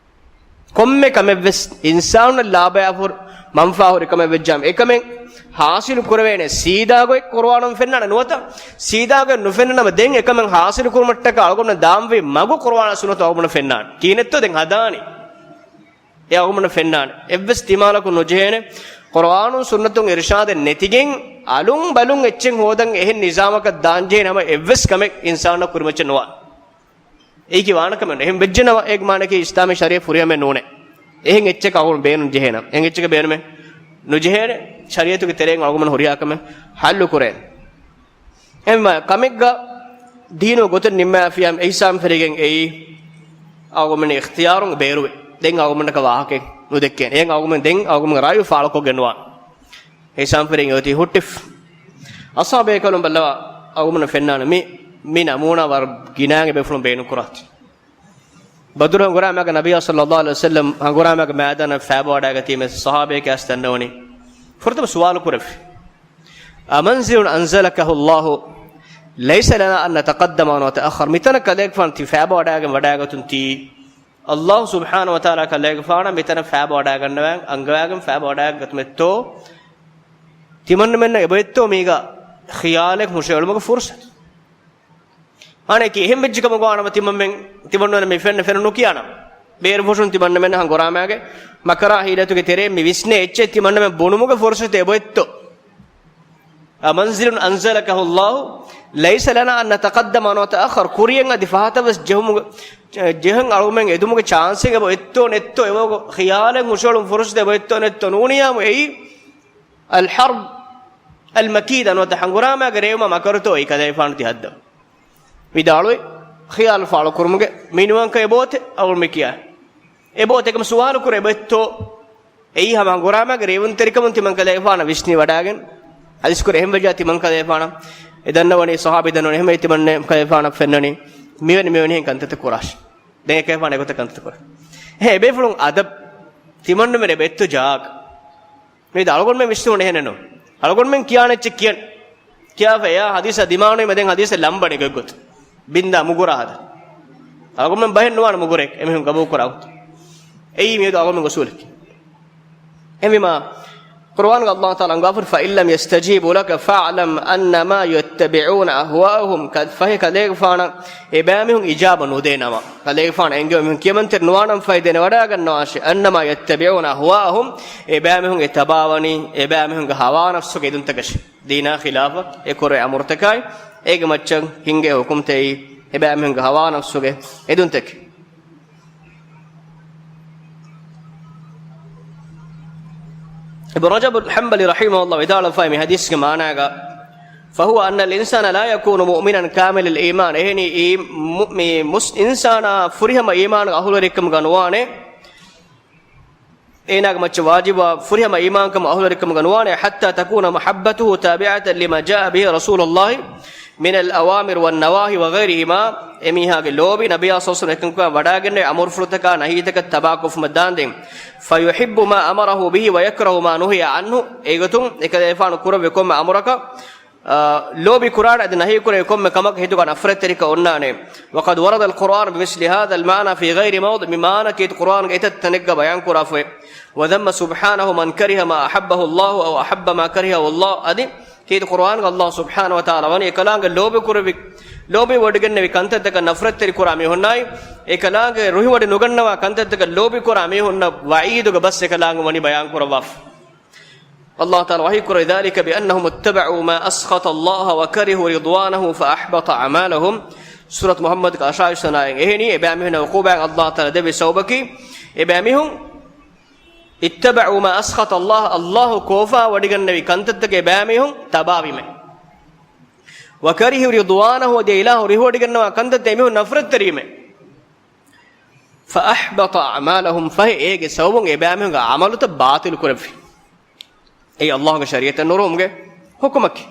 ކޮންމެ ކަމެއްވެސް އިންސާނުންނަށް ލާބަޔާ ހުރި، މަންފާ ހުރި ކަމެއް ވެއްޖާމަ، އެކަމެއް ޙާޞިލު ކުރެވޭނެ ސީދާ ގޮތް ޤުރުއާނުން ފެންނާނެ ނުވަތަ، ސީދާ ގޮތް ނުފެންނަނަމަ ދެން އެކަމެއް ޙާޞިލު ކުރުމަށްޓަކާ އަޅުގަނޑު ދާންވީ މަގު ޤުރުއާނާ ސުންނަތު އަޅުގަނޑު ފެންނާނެ. ކިހިނެއްތޯ ދެން ހަދާނީ؟ އެ އަޅުގަނޑު ފެންނާނެ. އެއްވެސް ތިމާލަކުން ނުޖެހޭނެ. ޤުރުއާނުން ސުންނަތުން އިރުޝާދެއް ނެތިގެން އަލުން ބަލުން އެއްޗެއް ހޯދަން އެހެން ނިޒާމަކަށް ދާންޖެހޭނެ ހަމަ އެއްވެސް ކަމެއް އިންސާނުންނަށް ކުރިމައްޗަށް ނުވާނެ. އެއީކީ ވާނެ ކަމެއް ނޫން. އެހެން ވެއްޖެނަމަ އޭގެ މާނައަކީ އިސްލާމީ ޝަރީޢަތް ފުރިހަމައެއް ނޫނޭ. އެހެން އެއްޗަކަށް އަޅުގަނޑު ބޭނުން ޖެހޭނަމަ. އެހެން އެއްޗަކަށް ބޭނުމެއް ނުޖެހޭނެ. ޝަރީޢަތުގެ ތެރެއިން އަޅުގަނޑު ހުރިހާ ކަމެއް ޙައްލު ކުރޭނެ. އެހެންވީމަ ކަމެއްގަ ދީނު ގޮތެއް ނިންމާފިޔާ އިހްސާން ފެރިގެން އެއީ އަޅުގަނޑުމެން އިޚްތިޔާރުން ބޭރުވޭ. ދެން އަޅުގަނޑަކަށް ވާހަކައެއް ނުދެއްކޭނެ. އެހެން އަޅުގަނޑުމެން ދެން އަޅުގަނޑުމެން ރައުޔު ފާޅުކޮށްގެން ނުވާނެ. އިހްސާން ފެރިގެން އޮތީ ހުއްޓިފަ. އަޞްޙާބޭ ކަލުން ބައްލަވާ އަޅުގަނޑު ފެންނާނެ މި، މި ނަމޫނާ ވަރަށް ގިނައިން އެބޭފުޅުން ބޭނުން ކުރާތި. ބަދުރު ހަނގުރާމައިގެ ނަބިއްޔާ ޞައްލައްލާހު ޢަލައިހި ވަސައްލަމް ހަނގުރާމައިގެ މައިދާނަށް ފައިބަވަޑައިގަތީމަ ޞަޙާބީ ކައިސް ދަންނަވަނީ. ފުރަތަމަ ސުވާލު ކުރެއްވި. أمنزل أنزلكه الله ليس لنا أن نتقدم ونتأخر. މިތަނަށް ކަލޭގެފާނު ތި ފައިބަވަޑައިގެން ވަޑައިގަތުން ތީ. ﷲ ސުބްޙާނަހޫ ވަތަޢާލާ ކަލޭގެފާނަށް މިތަނަށް ފައިބަވަޑައިގަންނަވަން އަންގަވައިގެން ފައިބަވަޑައިގަތުމެއްތޯ؟ ތިމަންނަމެންނަށް އެބައޮތްތޯ މީގަ ޚިޔާލެއް ހުށައެޅުމުގެ ފުރުޞަތު؟ މާނައަކީ އެހެން ވެއްޖެ ކަމަކު ވާނަމަ ތިމަންމެން، ތިމަންނަމެން މި ފެންނަ ފެނުން ނުކިޔާނަމަ. ބޭރުފުށުން ތިމަންނަމެން ހަނގުރާމައިގެ މަކަރާ ޙީލަތުގެ ތެރެއިން މި ވިސްނޭ އެއްޗެއް ތިމަންނަމެން ބުނުމުގެ ފުރުޞަތު އެބައޮތްތޯ؟ أمنزل أنزلكه الله ليس لنا أن نتقدم ونتأخر. ކުރިޔަށް އަދި ފަހަތަށް ވެސް ޖެހުމުގެ، ޖެހެން އަޅުގަނޑުމެން އެދުމުގެ ޗާންސެއް އެބައޮތްތޯ ނެތްތޯ އެބަ ޚިޔާލެއް ހުށައެޅުމުގެ ފުރުޞަތު އެބައޮތްތޯ ނެތްތޯ؟ ނޫނިއްޔާމު އެއީ الحرب المكيدة ނުވަތަ ހަނގުރާމައިގެ ރޭވުމާ މަކަރުތޯ އެއީ ކަލޭގެފާނު ތި ހައްދަވަނީ. ވިދާޅުވި ޚިޔާލު ފާޅުކުރުމުގެ މިނިވަންކަން އެބައޮތޭ އަޅުގަނޑު މި ކިޔާ. އެބައޮތޭ އެކަމަ ސުވާލު ކުރޭ އެބައޮތްތޯ؟ އެއީ ހަމަ ހަނގުރާމައިގެ ރޭވުންތެރިކަމުން ތިމަން ކަލޭގެފާނަށް ވިސްނިވަޑައިގެން ހަދީސް ކުރޭ. އެހެން ވެއްޖާ ތިމަން ކަލޭގެފާނަށް އެ ދަންނަވަނީ ޞަޙާބީ ދަންނަވަނީ އެހެން ތިމަން ކަލޭގެފާނަށް ފެންނަނީ މިވެނި މިވެނި ހެން ކަންތައްތައް ކުރާށޭ. ދެން އެކަލޭގެފާނު އެގޮތަށް ކަންތައްތައް ކުރާ. އެހެން އެބޭފުޅުން އަދަބް ތިމަންނަމެން އެބައޮތްތޯ ޖާގަ. މިއަދު އަޅުގަނޑުމެން ވިސްނުން އެހެނެއް ނޫން. އަޅުގަނޑުމެން ކިޔާނެ އެއްޗެއް ކިޔަން. ކިޔާފަ އެޔާ ހަދީސް ދިމާވަނީމަ ދެން ހަދީސް ލަނބަނީ ގޮތްގޮތަށް. ބިންދާ މުގުރާ ހަދަން. އަޅުގަނޑުމެން ބަހެއް ނުވާނެ މުގުރޭ އެމީހުން ގަބޫލު ކުރާ ގޮތަށް. އެއީ މިއަދު އަޅުގަނޑުމެން އުސޫލަކީ. އެހެންވީމާ، ޤުރުއާންގަ ﷲ ތަޢާލާ އަންގާފަ، فإن لم يستجيبوا لك فاعلم أنما يتبعون أهواءهم. ކަ-، ފަހެ ކަލޭގެފާނަށް އެބައިމީހުން އިޖާބަ ނުދޭނަމަ، ކަލޭގެފާނަށް އެންގެވި މީހުން ކިޔަމަންތެރި ނުވާނަމަ ފައިދޭނެ ވަޑައިގަންނަވާށޭ. أنما يتبعون أهواءهم، އެބައިމީހުން އެ ތަބާވަނީ އެބައިމީހުންގެ ހަވާ ނަފްސުގެ އެދުންތަކަށޭ. ދީނާ ޚިލާފަށް އެ ކުރެވޭ އަމުރުތަކާއި، އޭގެ މައްޗަށް ހިންގޭ ޙުކުމްތައް އެބައިމީހުންގެ ހަވާ ނަފްސުގެ އެދުންތަކެއް. އިބްނު ރަޖަބު ޙަންބަލީ ރަޙިމަހުﷲ ވިދާޅުވެފައި މި ޙަދީޘްގެ މާނާގަ، فهو أن الإنسان لا يكون مؤمنا كامل الإيمان. އެހެނީ އީ މު-، މި މުސް-، އިންސާނާ ފުރިހަމަ އީމާނުގެ އަހުލުވެރިކަމުގަ ނުވާނެ. އޭނާގެ މައްޗަށް ވާޖިބާ ފުރިހަމަ އީމާންކަމު އަހުލުވެރިކަމުގަ ނުވާނެ، حتى تكون محبته تابعة لما جاء به رسول الله من الأوامر والنواهي وغيرهما. އެމީހާގެ ލޯބި ނަބިއްޔާ ޞައްލަﷲު ޢަލައިހި ވަސައްލަމަ އެކަންކުރާ ވަޑައިގެންނެވި އަމުރުފުޅުތަކާ ނަހީތަކަށް ތަބާކޮށްފުމަށް ދާންދެން، فيحب ما أمره به ويكره ما نهي عنه. އެގޮތުން އެކަލޭފާނު ކުރެއްވި ކޮންމެ އަމުރަކަށް، އާ، ލޯބި ކުރާނެ އަދި ނަހީ ކުރެއްވި ކޮންމެ ކަމަކަށް ހިތުގަ ނަފްރަތްތެރިކަން އޮންނާނެ. وقد ورد القرآن بمثل هذا المعنى في غير موضع. މި މާނަ ކީރިތި ޤުރުއާންގެ އެތައް ތަނެއްގަ ބަޔާން ކުރާފައި. وذم سبحانه من كره ما أحبه الله أو أحب ما كرهه الله. އަދި ކީރިތި ޤުރުއާންގަ ﷲ ސުބްޙާނަހޫ ވަތަޢާލާ ވަނީ އެކަލާނގެ ލޯބި ކުރެއްވި، ލޯބިވޮޑިގެންނެވި ކަންތައްތަކަށް ނަފްރަތްތެރި ކުރާ މީހުންނާއި، އެކަލާނގެ ރުހިވޮޑި ނުގަންނަވާ ކަންތައްތަކަށް ލޯބި ކުރާ މީހުންނަށް ވަޢީދުގެ ބަސް އެކަލާނގެ ވަނީ ބަޔާން ކުރައްވާފަ. ﷲ ތަޢާލާ ވަޙީ ކުރޭ، ذلك بأنهم اتبعوا ما أسخط الله وكرهوا رضوانه فأحبط أعمالهم. ސޫރަތު މުޙައްމަދުގެ އަށާވީސް ވަނަ އާޔަތް. އެހެނީ އެބައިމީހުންނަށް ޢުޤޫބާތް ﷲ ތަޢާލާ ދެއްވި ސަބަބަކީ، އެބައިމީހުން اتبعوا ما أسخط الله، ﷲ ކޯފާވޮޑިގަންނެވި ކަންތައްތަކެއް އެބައިމީހުން ތަބާވީމެ. وكرهوا رضوانه، އަދި އިލާހު ރުހިވޮޑިގަންނަވާ ކަންތައްތައް އެމީހުން ނަފްރަތްތެރިވީމެ. فأحبط أعمالهم، ފަހެ އޭގެ ސަބަބުން އެބައިމީހުންގެ ޢަމަލުތައް ބާޠިލު ކުރެއްވި. އެއީ ﷲގެ ޝަރީޢަތެއް ނުރުހުމުގެ ޙުކުމަކީ.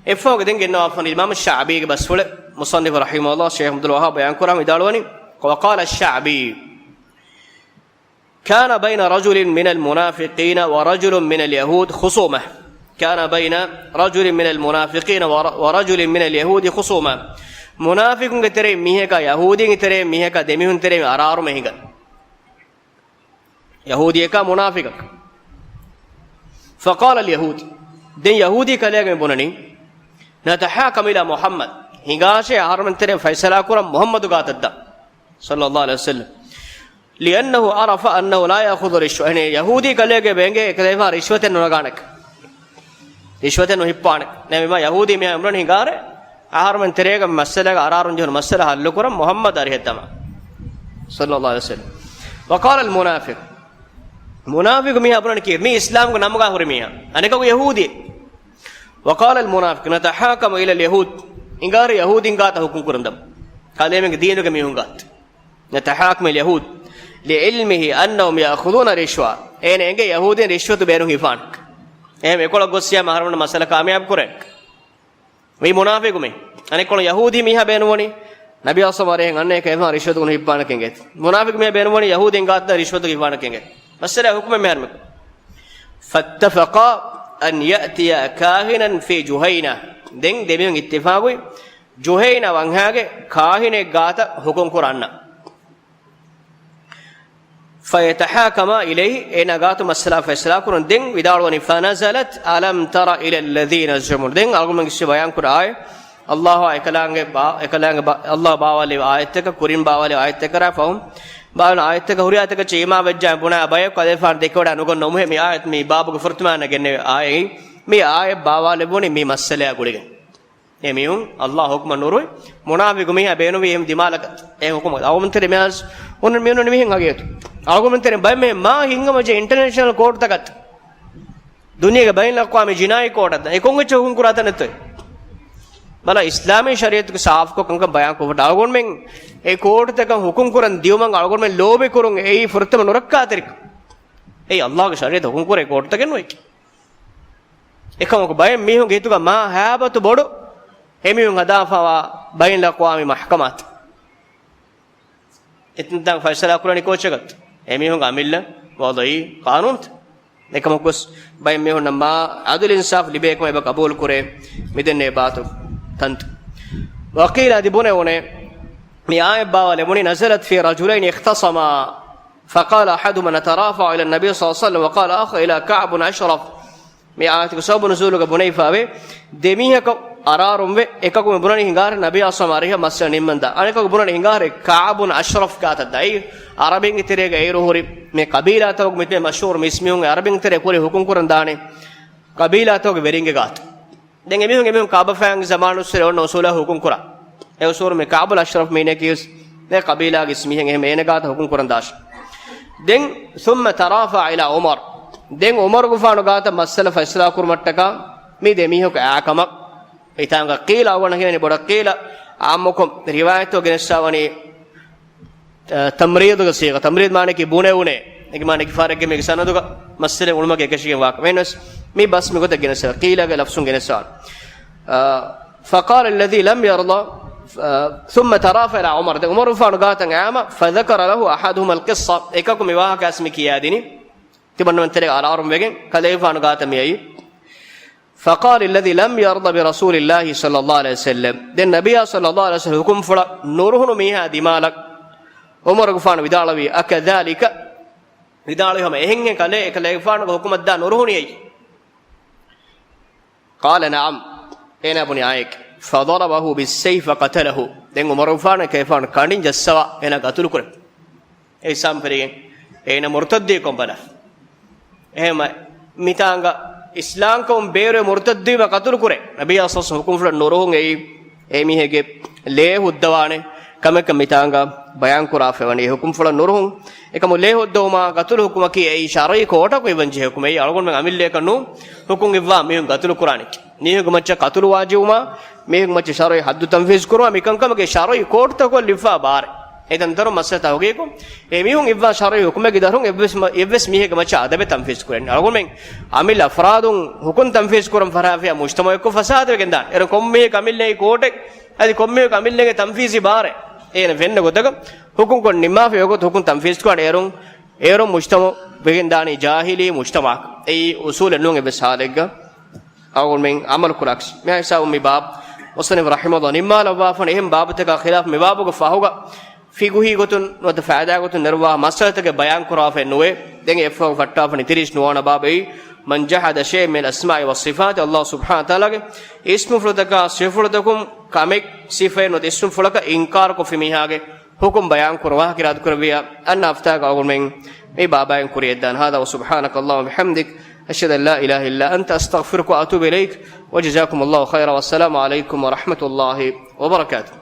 އެއަށްފަހުގެ ދެން ގެންނަވާފަ އިމާމު ޝަޢުބީގެ ބަސްފުޅެއް، މުޞައްނިފު ރަޙިމަހުﷲ ޝޭޚް ޢަބްދުލް ވައްހާބް ބަޔާން ކުރާ ވިދާޅުވަނީ، وقال الشعبي، كان بين رجل من المنافقين ورجل من اليهود خصومة. كان بين رجل من المنافقين ور-، ورجل من اليهود خصومة. މުނާފިޤުންގެ ތެރެއިން މީހަކާ، ޔަހޫދީންގެ ތެރެއިން މީހަކާ، ދެމީހުން ތެރެއިން އަރާރުމެއް ހިނގަން. ޔަހޫދީއަކާ މުނާފިޤަކާ. فقال اليهودي، ދެން ޔަހޫދީ ކަލޭގެ މި ބުނަނީ، نتحاكم إلى محمد، ހިނގާށޭ އަހަރުމެން ތެރެ ފައިސަލާ ކުރަން މުޙައްމަދު ގާތަށް ދާން، صلى الله عليه وسلم، لأنه عرف أنه لا يأخذ رشوة. އެހެނީ ޔަހޫދީ ކަލޭގެ ބެނގޭ އެކަލޭގެފާނު ރިޝްވަތެއް ނުނަގާނެކަން. ރިޝްވަތެއް ނުހިއްޕާނެ. ނޭ މި ޔަހޫދީ މީހާ އެ ބުނަނީ ހިނގާށޭ އަހަރުމެން ތެރޭގަ މައްސަލައަށް އަރާރުން ޖެހުނު މައްސަލަ ޙައްލު ކުރަން މުޙައްމަދު އަރިހަށް ދަމާ، صلى الله عليه وسلم. وقال المنافق، މުނާފިޤު މީހާ ބުނަނީ ކީއްވެ؟ މީ އިސްލާމްގެ ނަމުގަ ހުރި މީހާ. އަނެކަކު ޔަހޫދީ. وقال المنافق، نتحاكم إلى اليهود. ހިނގާށޭ ޔަހޫދީން ގާތަށް ޙުކުމް ކުރަން ދަމު. ކަލޭމެންގެ ދީނުގެ މީހުން ގާތަށް. نتحاكم إلى اليهود لعلمه أنهم يأخذون الرشوة. އޭނަ އެނގޭ ޔަހޫދީން ރިޝްވަތު ބޭނުން ހިފާނެ. އެހެން އެކޮޅަށް ގޮސް އަހަރުމެން މައްސަލަ ކާމިޔާބު ކުރޭނެ. މީ މުނާފިޤު މީ. އަނެއްކޮޅު ޔަހޫދީ މީހާ ބޭނުންވަނީ ނަބީ އަސްލަމް އަރިހަށް އަންނަ އެކަލޭގެފާނު ރިޝްވަތު ހިއްޕާނެކަން އެނގޭތީ. މުނާފިޤު މީހާ ބޭނުންވަނީ ޔަހޫދީން ގާތަށް ރިޝްވަތު ހިއްޕާނެކަން އެނގޭތީ. މައްސަލަ ޙުކުމެއް މިހާރު މި. فاتفقا أن يأتيا كاهنا في جهينة. ދެން ދެމީހުން އިއްތިފާޤުވި ޖުހައިނާ ވަންހާގެ ކާހިނެއް ގާތަށް ޙުކުމް ކުރަން. فيتحاكما إليه، އޭނާ ގާތު މައްސަލަ ފައިސަލާ ކުރަން. ދެން ވިދާޅުވަނީ، فنزلت ألم تر إلى الذين زعموا. ދެން އަޅުގަނޑުމެން ބަޔާން ކުރާ އާޔަތް، ﷲ އާ އެކަލާނގެ ބާ-، އެކަލާނގެ ބާ-، ﷲ ބާވާލެއްވި އާޔަތްތަކަށް، ކުރިން ބާވާލެއްވި އާޔަތްތަކަށާ ފަހުން ބާވާލެއްވި އާޔަތްތަކަށް ހުރިހާ އާޔަތްތަކަށް އީމާން ވެއްޖާ ބުނާ ބަޔަކު އަދި އެއްފަހަރު ދެކެވަޑާ ނުގަންނަ އުމުހެ މި އާޔަތް މި ބާބުގެ ފުރަތަމަ ގެންނެވި އާޔަތް. މި އާޔަތް ބާވާލެއްވުނީ މި މައްސަލަޔާ ގުޅިގެން. އެ މީހުން ﷲ ޙުކުމަށް ނުރުހި، މުނާފިޤު މީހާ ބޭނުންވީ އެހެން ދިމާލަކަށް އެ ޙުކުމަށް. އަޅުގަނޑުމެން ތެރެ މިހާރު އޮންނަ މި އޮންނަ މިހެން އަގޭތު. އަޅުގަނޑުމެން ތެރެ ބައެއް މީހުން މާ ހިނގަމަޖެ އިންޓަރނޭޝަނަލް ކޯޓްތަކަށް ދުނިޔޭގެ ބައިނަލްއަޤްވާމީ ޖިނާއީ ކޯޓަށް ދާ. އެ ކޮން އެއްޗެއް ޙުކުމް ކުރާ ތަނެއްތޯ؟ ބަލަ، އިސްލާމީ ޝަރީޢަތުގެ ސާފުކޮށް ކަންކަން ބަޔާން ކޮށްފަ އަޅުގަނޑުމެން އެ ކޯޓުތަކަށް ޙުކުމް ކުރަން ދިޔުމަށް އަޅުގަނޑުމެން ލޯބި ކުރުން އެއީ ފުރަތަމަ ނުރައްކާތެރިކަން. އެއީ ﷲގެ ޝަރީޢަތަށް ޙުކުމް ކުރޭ ކޯޓުތަކެއް ނުވޭ. އެކަމަކު ބައެއް މީހުންގެ ހިތުގަ މާ ހައިބަތު ބޮޑު އެމީހުން ހަދާފަވާ ބައިނަލްއަޤްވާމީ މަޙްކަމާތައް. އެތަންތާނގަ ފައިސަލާ ކުރަނީ ކޯއްޗަކަށް؟ އެމީހުންގެ އަމިއްލަ ވަޟަޢީ ޤާނޫނުތައް. އެކަމަކުވެސް ބައެއް މީހުންނަށް މާ ޢަދުލު އިންސާފު ލިބޭ ކަމަށް އެބަ ޤަބޫލު ކުރޭ މިދެންނެވި ބާތު ތަންތަން. ވަޤީލާ އަދި ބުނެވުނޭ، މި އާޔަތް ބާވާލެވުނީ، نزلت في رجلين اختصما فقال أحدهما نترافع إلى النبي صلى الله عليه وسلم وقال الآخر إلى كعب بن أشرف. މި އާޔަތުގެ ސަބަބު ނުޒޫލުގަ ބުނެފަވޭ، ދެމީހަކު އަރާރުންވެ، އެކަކު މި ބުނަނީ ހިނގާށޭ ނަބީ އަސްލަމް އަރިހަށް މައްސަލަ ނިންމަންދާ. އަނެކަކު ބުނަނީ ހިނގާށޭ ކަޢަބު ބުން އަޝްރަފް ގާތަށް ދާ. އެއީ ޢަރަބިންގެ ތެރޭގަ އޭރު ހުރި މި ޤަބީލާތަކުގެ މި މަޝްހޫރު މި މީހުން ޢަރަބިންގެ ތެރޭ ކުރި ޙުކުމް ކުރަން ދާނެ ޤަބީލާތަކުގެ ވެރިންގެ ގާތަށް. ދެން އެމީހުން، އެމީހުން ކަޢުބަފައިންގެ ޒަމާނުއްސުރެ އޮންނަ އުސޫލާ ޙުކުމް ކުރާ. އެ އުސޫލު މި ކަޢަބުލް އަޝްރަފް މީނަކީ ވެސް ދެ ޤަބީލާގެ މީހެއް އެހެން އޭނަ ގާތަށް ޙުކުމް ކުރަން ދާށޭ. ދެން ثم ترافع إلى عمر. ދެން ޢުމަރުގެފާނު ގާތަށް މައްސަލަ ފައިސަލާ ކުރުމަށްޓަކާ މި ދެ މީހަކު އާކަމަށް. އެތާނގަ ޤީލަ އަޅުގަނޑަށް ކިޔަނީ ބޮޑަށް ޤީލަ ޢާއްމުކޮށް ރިވާޔަތު ގެނެއްސަވަނީ ތަމްރީޟުގެ ޞީޣަ، ތަމްރީޟު މާނައަކީ ބުނެވުނޭ. އޭގެ މާނައަކީ ފާރެއްގެ މީގެ ސަނަދުގަ މައްސަލަ އުޅުމަކީ އެކަށީގެން ވާކަމެއް ނުވެސް މި ބަސް މިގޮތަށް ގެނެސް، ޤީލާގެ ލަފްޒުން ގެނެސް. އާ، فقال الذي لم يرض، އާ، ثم ترافع إلى عمر. ދެން ޢުމަރުގެފާނު ގާތަށް އައިމަ، فذكر له أحدهما القصة. އެކަކު މި ވާހަކަ އަސް މި ކިޔާދިނީ. ތިމަންނަމެން ތެރޭ އަރާރުން ވެގެން ކަލޭގެފާނު ގާތަށް މިއައީ. فقال الذي لم يرض برسول الله صلى الله عليه وسلم. ދެން ނަބިއްޔާ ޞައްލައްލާހު ޢަލައިހި ވަސައްލަމް ޙުކުމްފުޅަށް ނުރުހުނު މީހާ ދިމާލަށް ޢުމަރުގެފާނު ވިދާޅުވީ، أكذلك؟ ވިދާޅުވީ ހަމަ އެހެންހެން ކަލޭ އެކަލޭގެފާނުގެ ޙުކުމަށްދާ ނުރުހުނީ އެއީ؟ قال نعم. އޭނާ ބުނި އާއެކޭ. فضربه بالسيف فقتله. ދެން ޢުމަރުގެފާނު އެކަލޭގެފާނު ކަނޑިން ޖައްސަވާ އޭނާ ގަތުލު ކުރޭ. އެ އިސްލާމް ފެރިގެން އޭނަ މުރުތައްދީ ކޮންބަލަ. އެހެންމަ މިތާނގަ އިސްލާމްކަމުން ބޭރުވެ މުރުތައްދީވެ ޤަތުލު ކުރޭ. ނަބިއްޔާ ޞައްލައްލާހު ޢަލައިހި ވަސައްލަމް ޙުކުމްފުޅަށް ނުރުހުން އެއީ އެ މީހެއްގެ ލޭ ހުއްދަވާނެ ކަމެއްކަން މިތާނގަ ބަޔާން ކުރާފައިވަނީ. ޙުކުމްފުޅަށް ނުރުހުން އެކަމު ލޭ ހުއްދަވުމާ ޤަތުލު ޙުކުމަކީ އެއީ ޝަރުޢީ ކޯޓަކު އިވަން ޖެހޭ ޙުކުމެއް. އެއީ އަޅުގަނޑުމެން އަމިއްލައަކަށް ނޫން ޙުކުމް އިއްވާ މީހުން ޤަތުލު ކުރާނެ. މީހެއްގެ މައްޗަށް ޤަތުލު ވާޖިބުވުމާ، މީހެއްގެ މައްޗަށް ޝަރުޢީ ޙައްދު ތަންފީޒު ކުރުމާ، މިކަންކަމަކީ ޝަރުޢީ ކޯޓުތަކުގަ ލިބިފާ ބާރެއް. އެތަންތަރު މައްސަލަ ތަހުގީގު، އެ މީހުން އިއްވާ ޝަރުޢީ ޙުކުމެއްގެ ދަށުން އެއްވެސް މަ-، އެއްވެސް މީހެއްގެ މައްޗަށް އަދަބެއް ތަންފީޒު ކުރަން. އަޅުގަނޑުމެން އަމިއްލަ އަފްރާދުން ޙުކުމް ތަންފީޒު ކުރަން ފަށާފިޔާ މުޖްތަމަޢެއްގަ ފަސާދަވެގެން ދާނެ. އޭރުން ކޮންމެ މީހަކު އަމިއްލައިގެ ކޯޓެއް، އަދި ކޮންމެ މީހަކު އަމިއްލައިގެ ތަންފީޒީ ބާރެއް. އޭނަ ފެންނަ ގޮތަކަށް ޙުކުމް ކޮށް ނިންމާފަ އެގޮތަށް ޙުކުމް ތަންފީޒު ކުރާނެ. އޭރުން، އޭރުން މުޖްތަމަޢު ވެގެން ދާނީ ޖާހިލީ މުޖްތަމަޢަކަށް. އެއީ އުޞޫލެއް ނޫން އެއްވެސް ޙާލެއްގަ. އަޅުގަނޑުމެން ޢަމަލު ކުރާކަށް. މިހާ ހިސާބުން މި ބާބު މުޞައްނިފު ރަޙިމަހުﷲ ނިންމާލައްވާފަން، އެހެން ބާބުތަކާ ޚިލާފު މި ބާބުގެ ފަހުގަ ފިޤުހީ ގޮތުން ނުވަތަ ފައިދާ ގޮތުން ނެރުވާ މައްސަލަތަކެއް ބަޔާން ކުރާފައެއް ނުވޭ. ދެން އެއަށްފަހު ފައްޓާފަނި ތިރީސް ނުވަވަނަ ބާބެއް، من جحد شيئا من الأسماء والصفات، ﷲ ސުބްޙާނަހޫ ވަތަޢާލާގެ އިސްމުފުޅުތަކާ ސިފަފުޅުތަކުން ކަމެއް ސިފައެއް ނުވަތަ އިސްމުފުޅަކަށް އިންކާރުކޮށްފި މީހާގެ ޙުކުމް ބަޔާން ކުރުމަށް އިރާދަކުރެއްވިއްޔާ، އަންނަ ހަފްތާގަ އަޅުގަނޑުމެން މި ބާބާއިން ކުރިޔަށްދާން. هذا وسبحانك اللهم وبحمدك، أشهد أن لا إله إلا أنت، أستغفرك وأتوب إليك، وجزاكم الله خيرا، والسلام عليكم ورحمة الله وبركاته.